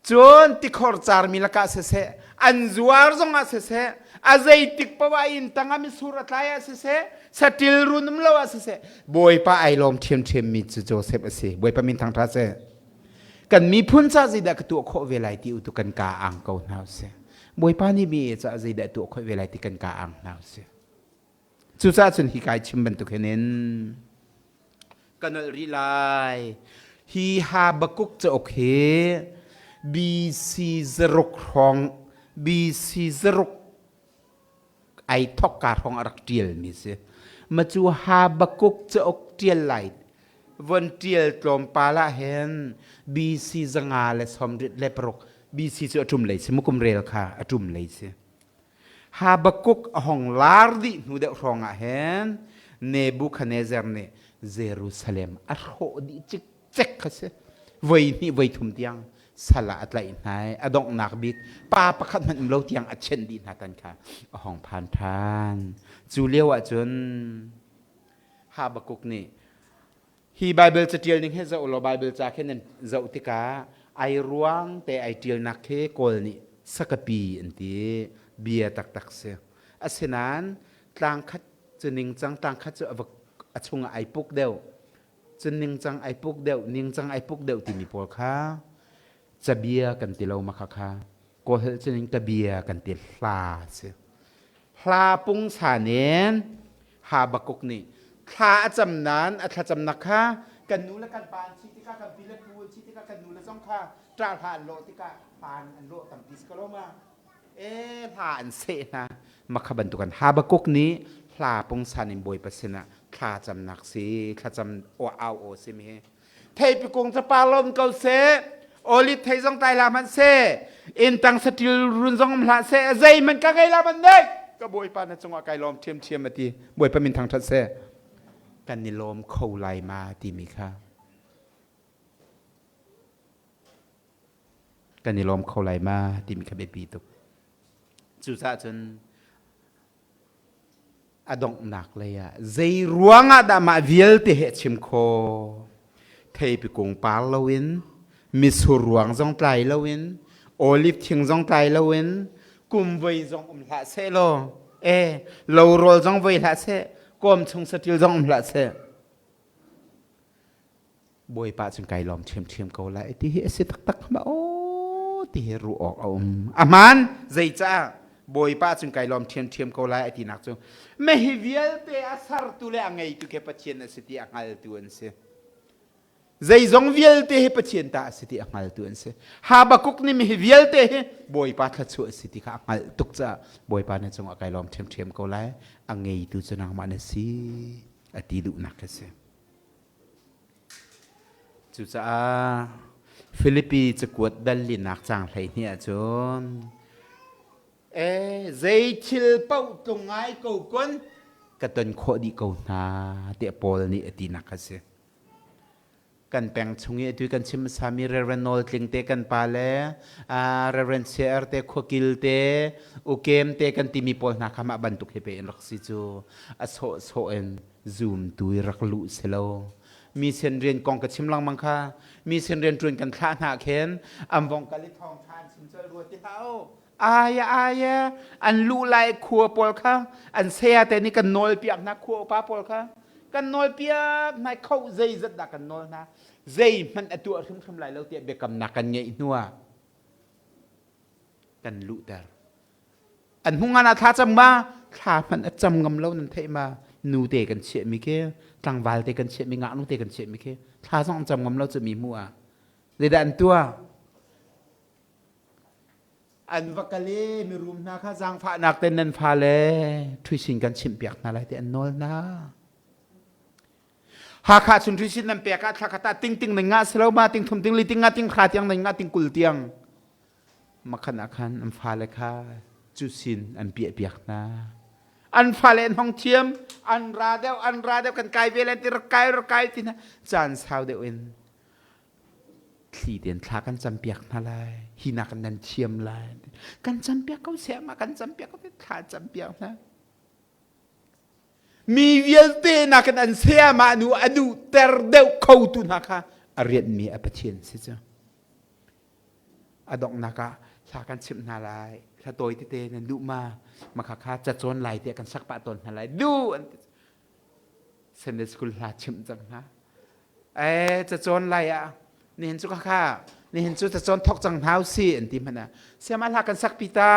Cun tikhor carmi lakah siseh, an zuar zongah siseh, a zeitik paoh ah inn tangah mitsur a tlai ah siseh, saṭil run um lo ah siseh, Bawipa ai lawm ṭhiamṭhiammi cu Joseph a si. Bawipa min thangṭhat seh. Kan miphun ca zeidah ka tuah khawh ve lai ti u tu kan kaa ang ko hna usih. Bawipa nih mi caah zeidah tuah khawh ve lai ti kan kaa ang hna usih. Cucaah cun hi kai chim bantuk hin in ka nolh rih lai. Hi Habakkuk cauk hi BC zaruk hrawng, BC zaruk ai thok ka hrawng a rak ṭialmi si. Ma cu Habakkuk cauk ṭial lai von ṭial tlawmpal ah hin BC 596 BC cu a ṭum lei si, mukum rel kha a ṭum lei si. Habakkuk a hong lar dih hnu deuh hrawng ah hin Nebuchadnezzar nih Jerusalem a hrawh dih cikcek kha si. Voi hnih voi thum tiang sal ah a tlaih hna i a donghnak bik pa pakhat hmanh um lo tiang a chenh dih hna tan kha a hong phan ṭhan. Cu lio ah cun Habakkuk nih hi Baibal caṭial ning hi zoh law Baibal ca khi nan zoh tikah ai ruang te ai ṭialnak khi Kawl nih sakapi an ti, bia taktak si. Asinain tlangkhat cu ningcang, tlangkhat cu a chungah ai puk deuh, cun ningcang ai puk deuh, ningcang ai puk deuh timi pawl kha cabia kan ti lo ma kha kha Kawl holh cun in kabia kan ti, hla si. Hla pungsan in Habakkuk nih thla a cam nain a thlacamnak kha Kan nu le kan pa an thi tikah, kan pi le pu an thi tikah, kan nu le zong kha ṭah hla an lawh tikah hlan an lawh tampi si ko lo ma? E hla an seh hna. Makha bantukan Habakuk nih hla pungsan in Bawipa sinah thla camnak si, thlacam aw au aw si mi hi. Theipi kung cu par lom ko seh, olive thei zong tlai hlah hmanh seh, inntang saṭil run zong um hlah seh, zeihmanh ka ngei la hmanh nek. Ka Bawipa na cungah kai lawm ṭhiamṭhiam a ti. Bawipa min thangṭhat seh. Kan i lawm kho lai ma timi kha. Kan i lawm kho lai ma timi kha biapi tuk. Cucaah cun a donghnak lei ah zei ruangah dah mah vialte he a chim khawh? Theipi kung par loin, mitsur ruang zong tlai loin, olive thing zong tlai loin, kum voi zong um hlah seh law, e lo rawl zong voi hlah seh, kawm chung saṭil zong um hlah seh. Bawipa cun kai lawm ṭhiamṭhiam ko lai ti hi a si taktak ma aw ti hi ruah awk a um. A hmaan zeicah Bawipa cun kai lawm ṭhiamṭhiam ko lai a tinak cu me hi vialte a sertu le a ngeitu khi Pathian a si ti a hngaltu an si. Zeizong vialte hi Pathian ta a si ti a hngaltu an si. Habakuk nih mi hi vialte hi Bawipa thluachuah a si ti kha a hngalh tuk caah Bawipa na cungah kai lawm ṭhiamṭhiam ko lai a ngeitu cu nangmah na si a ti duhnak a si. Cucaah Filipi cakuat dal linak caang 12 ahcun e zei thil paoh tlung ngai ko kun ka ton khawh dih ko hna tiah Paul nih a tinak a si. Kan peng chung i atu kan chim hmasami Reverend Nawl Tling te kan pa le Reverend Chair te Khuakil te Ukem te kan timi pawl hna kha mah bantuk hi pe in rak si cu a sawhsawh in zumtu i rak luh si lo. Mi sin rian kong ka chim lengmang kha. Mi sin rian ṭuan kan thlah hna khin an vong kal i thawngṭha an chim colh rua ti hlah u. Aya aya an luh lai khua pawl kha an saya te nih kan nawl piak hna khua upa pawl kha kan nawl piak hna kho zeizat dah kan nawl hna zeihmanh a tuah hrimhrim lai lo tiah biakamnak kan ngeih hnuah kan luhter. An hmungan ah thla cam ma thla hmanh a cam ngam lo nan theih ma nu te kan chiah mi khi tlangval te kan chiah mi ngaknu te kan chiah mi khi thla zong an cam ngam lo cu mi hmuh ah zeidah an tuah an va kal i mirum hna kha zaangfahnak ten nan fale ṭhuisin kan chimhpiak hna lai ti an nawl hna. Hakha chung ṭhuisin nan pek ah thla khat ah ting ting nan ngah si lo ma ting thum ting li ting nga ting hra tiang nan ngah ting 20 tiang Makhan ah khan an fale kha cusin an piahpiak hna. An fale an hong thiam, an ra deuh, an ra deuh, kan kai ve len ti rak kai rak kai ti hna. Caan sau deuh in thli tein thla kan campiak hna lai. Hi nak nan thiam lai. Kan campiak ko seh ma kan campiak ko thla campiak hna. Mi vialte nakin an sayamah nu a duhter deuh khotu hna kha a rianhmi a Pathian si cu. A donghnak ah hla kan chimh hna lai. Hla tawi tete nan duh ma? Makha kha cacawn lai tiah kan sak pah tawn hna lai. Duh an ti. Sunday school hla chimh cang hna. Eh cacawn lai ah nihin cu kha nihin cu cacawn thok cang hna usi an ti hmanh ah siama hla kan sak pi ta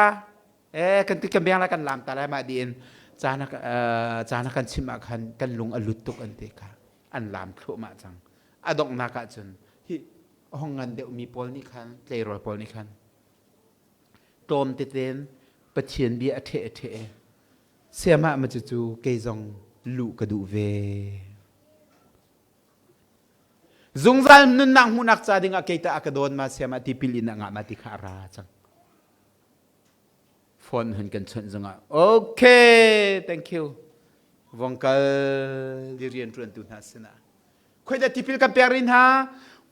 eh kan ti kan beng lai kan lam ta lai mah diin caan caan kan chimh ah khan kan lung a lut tuk an ti kha an lam thluahmah cang a donghnak ah cun hi a hung ngan deuhmi pawl nih khan tleirawl pawl nih khan tlawm teten Pathian bia a ṭheh a ṭheh siamah ma cucu kei zong luh ka duh ve zungzal nunnak hmuhnak ca dingah kei ta a ka dawn ma siamah tipil in a ngah ma ti kha a ra cang phone hun kan chawnh zongah okay thank you vong kal di rian ṭuantu hna sinah khoi dah tipil kan pek rin hna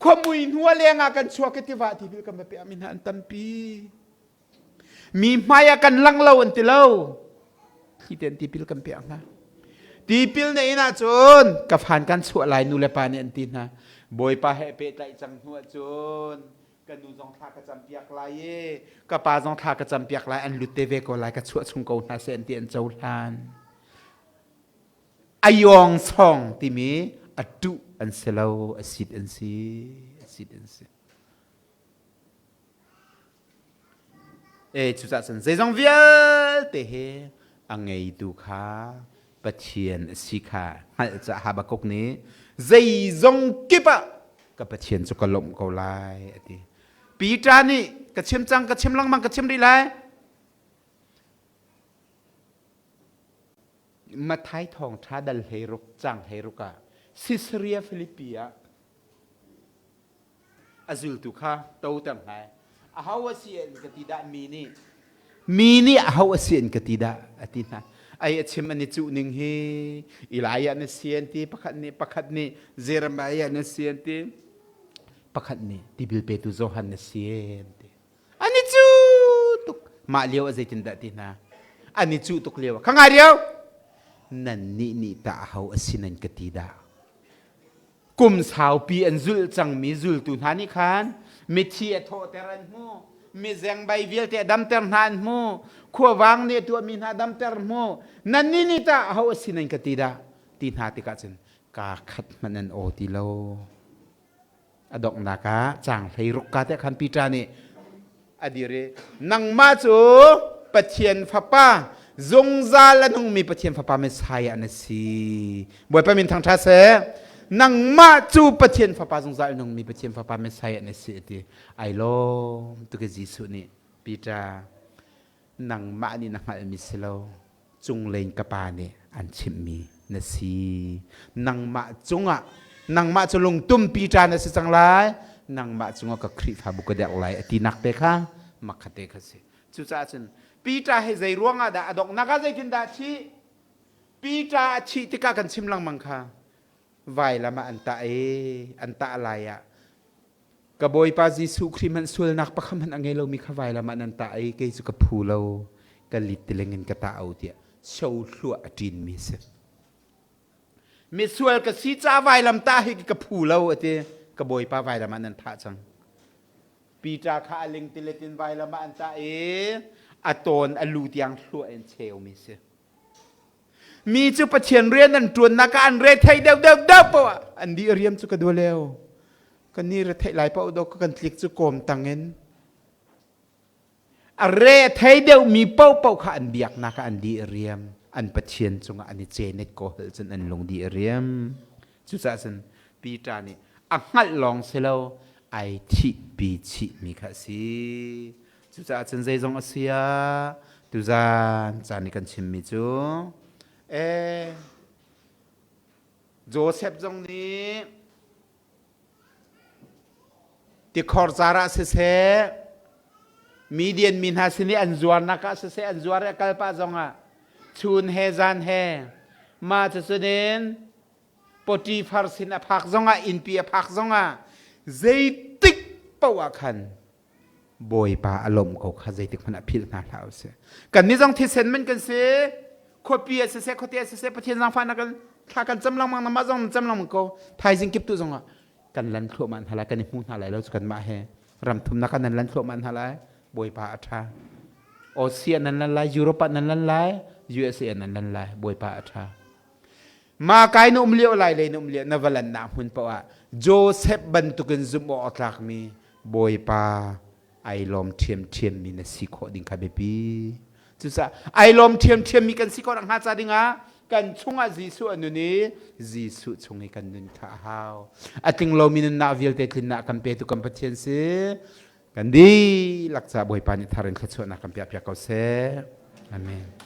khuamui hnu a leng ah kan chuak i tiva tipil kan va pek mi hna an tampi mi hmai ah kan lang lo an ti lo hi ten tipil kan pek hna tipil na in ahcun ka phan kan chuah lai nu le pa nih an ti hna bawipa he pehtlaih cang hnu ahcun ka nu zong thla ka campiak lai i ka pa zong thla ka campiak lai an lut te ve ko lai ka chuah chung ko hna seh an ti an cohlan ayong song timi a tuh an si lo a sit an si a sit an si e cucah cun zeizong vialte he a ngeitu kha. Pathian a si kha hngalh caah Habakkuk nih zeizong kip ah ka Pathian cu ka lawmh ko lai a ti. Peter nih ka chim cang, ka chim lengmang, ka chim rih lai. Mathai thawngṭha dal 16 cang 16 ah Caesarea Philippi ah a zultu kha toter hna. Aho a si an ka ti dah mi nih? Mi nih aho a si an ka ti dah a ti hna. Ai a chim an i cuh ning hi Elijah na si an ti, pakhat nih pakhat nih Jeremiah na si an ti, pakhat nih tipil petu Johan na si an ti. An i cu tuk. Mah lio a zeitindah ti hna? An i cuh tuk lio. Kha ngai lio. Nan nih nih tah aho a si nan ka ti dah? Kum saupi an zulh cangmi zultu hna nih khan mithi a thawhter an hmu, mizengbai vialte a damter hna an hmu, khuavang nih a tuahmi hna a damter hmu. Nannih nih tah aho a si nan ka ti dah? Ti hna tikah cun kaa khat hmanh an aw ti lo. A donghnak ah caang 16 ka te khan Peter nih a dir i nangmah cu Pathian Fapa zungzal a nungmi Pathian Fapa Messiah na si. Bawipa min thangṭha seh. Nangmah cu Pathian Fapa zungzal a nungmi Pathian Fapa Messiah na si a ti. Ai lawm tuk i Jesuh nih Peter nangmah nih na hngalhmi si lo cunglei ka pa nih an chimhmi na si. Nangmah cungah nangmah cu lungtumpi ṭa na si cang lai nangmah cungah ka Khrihfabu ka derh lai a tinak te kha makhate kha si. Cucaah cun Peter hi zei ruangah dah a donghnak ah zeitindah a thih? Peter a thih tikah kan chim lengmang kha vailam ah an tah i an tah lai ah Ka Bawipa Jesuh Khrih hmanh sualnak pakhat hmanh a ngei lomi kha vailam ah nan tah i kei cu ka phu lo, ka lit tileng in ka tah o tiah sohluah a ṭinmi a si. Misual ka si ca vailam tah hi ka phu lo a ti. Ka Bawipa vailam ah nan thah cang. Peter kha a ling tilet in vailam ah an tah i a tawn a lu tiang hluah in cheumi a si. Mi cu Pathian rian an ṭuannak ah an re thei deuh deuh deuh poah ah an di riam cu ka dualeu. Kan ni re theih lai paoh do kan tlik cu kawm tang in a re thei deuh mi paohpaoh kha an biaknak ah an di riam. An Pathian cungah an i cenet ko hal cun an lung di riam. Cucaah cun Peter nih a hngalh lawng si lo ai thihpi chihmi kha a si. Cucaah cun zeizong a si ah tuzan caan i kan chimmi cu ee Joseph zong nih tikhor car ah siseh Midian mi hna sin i an zuarnak ah siseh an zuar i a kal pah zongah chun he zan he mah cucun in Potifar sin a phak zongah innpi a phak zongah zeitik paoh ah khan Bawipa a lawmh ko kha zeitik hmanh ah philh hna hlah usih. Kannih zong thisen man kan si. Khuapi ah siseh, khuate ah siseh, Pathian zaangfahnak kan thla kan cam lengmang namah zong nan cam lengmang ko. Thaizing kip tu zongah kan lan thluahmah hna lai, kan i hmu hna lai lo cu kanmah he. Ram thumnak ah nan lan thluahmah hna lai. Bawipa a ṭha. Asia nan lan lai, Europe ah nan lan lai, USA nan lan lai. Bawipa a ṭha. Ma kai na um lio lai lei na um lio na va lannak hmun paoh ah Joseph bantukin zumh awk a tlakmi Bawipa ai lawm ṭhiamṭhiammi na si khawh ding kha biapi. Cucaah ai lawm ṭhiamṭhiammi kan si khawh nakhnga ca dingah kan chungah Jesuh a nun i Jesuh chung i kan nun kha a hau. A tling lomi nunnak vialte tlinnak kan petu kan Pathian si. Kan dihlak ca Bawipa nih thar in thluachuahnak kan piahpiak ko seh. Amen.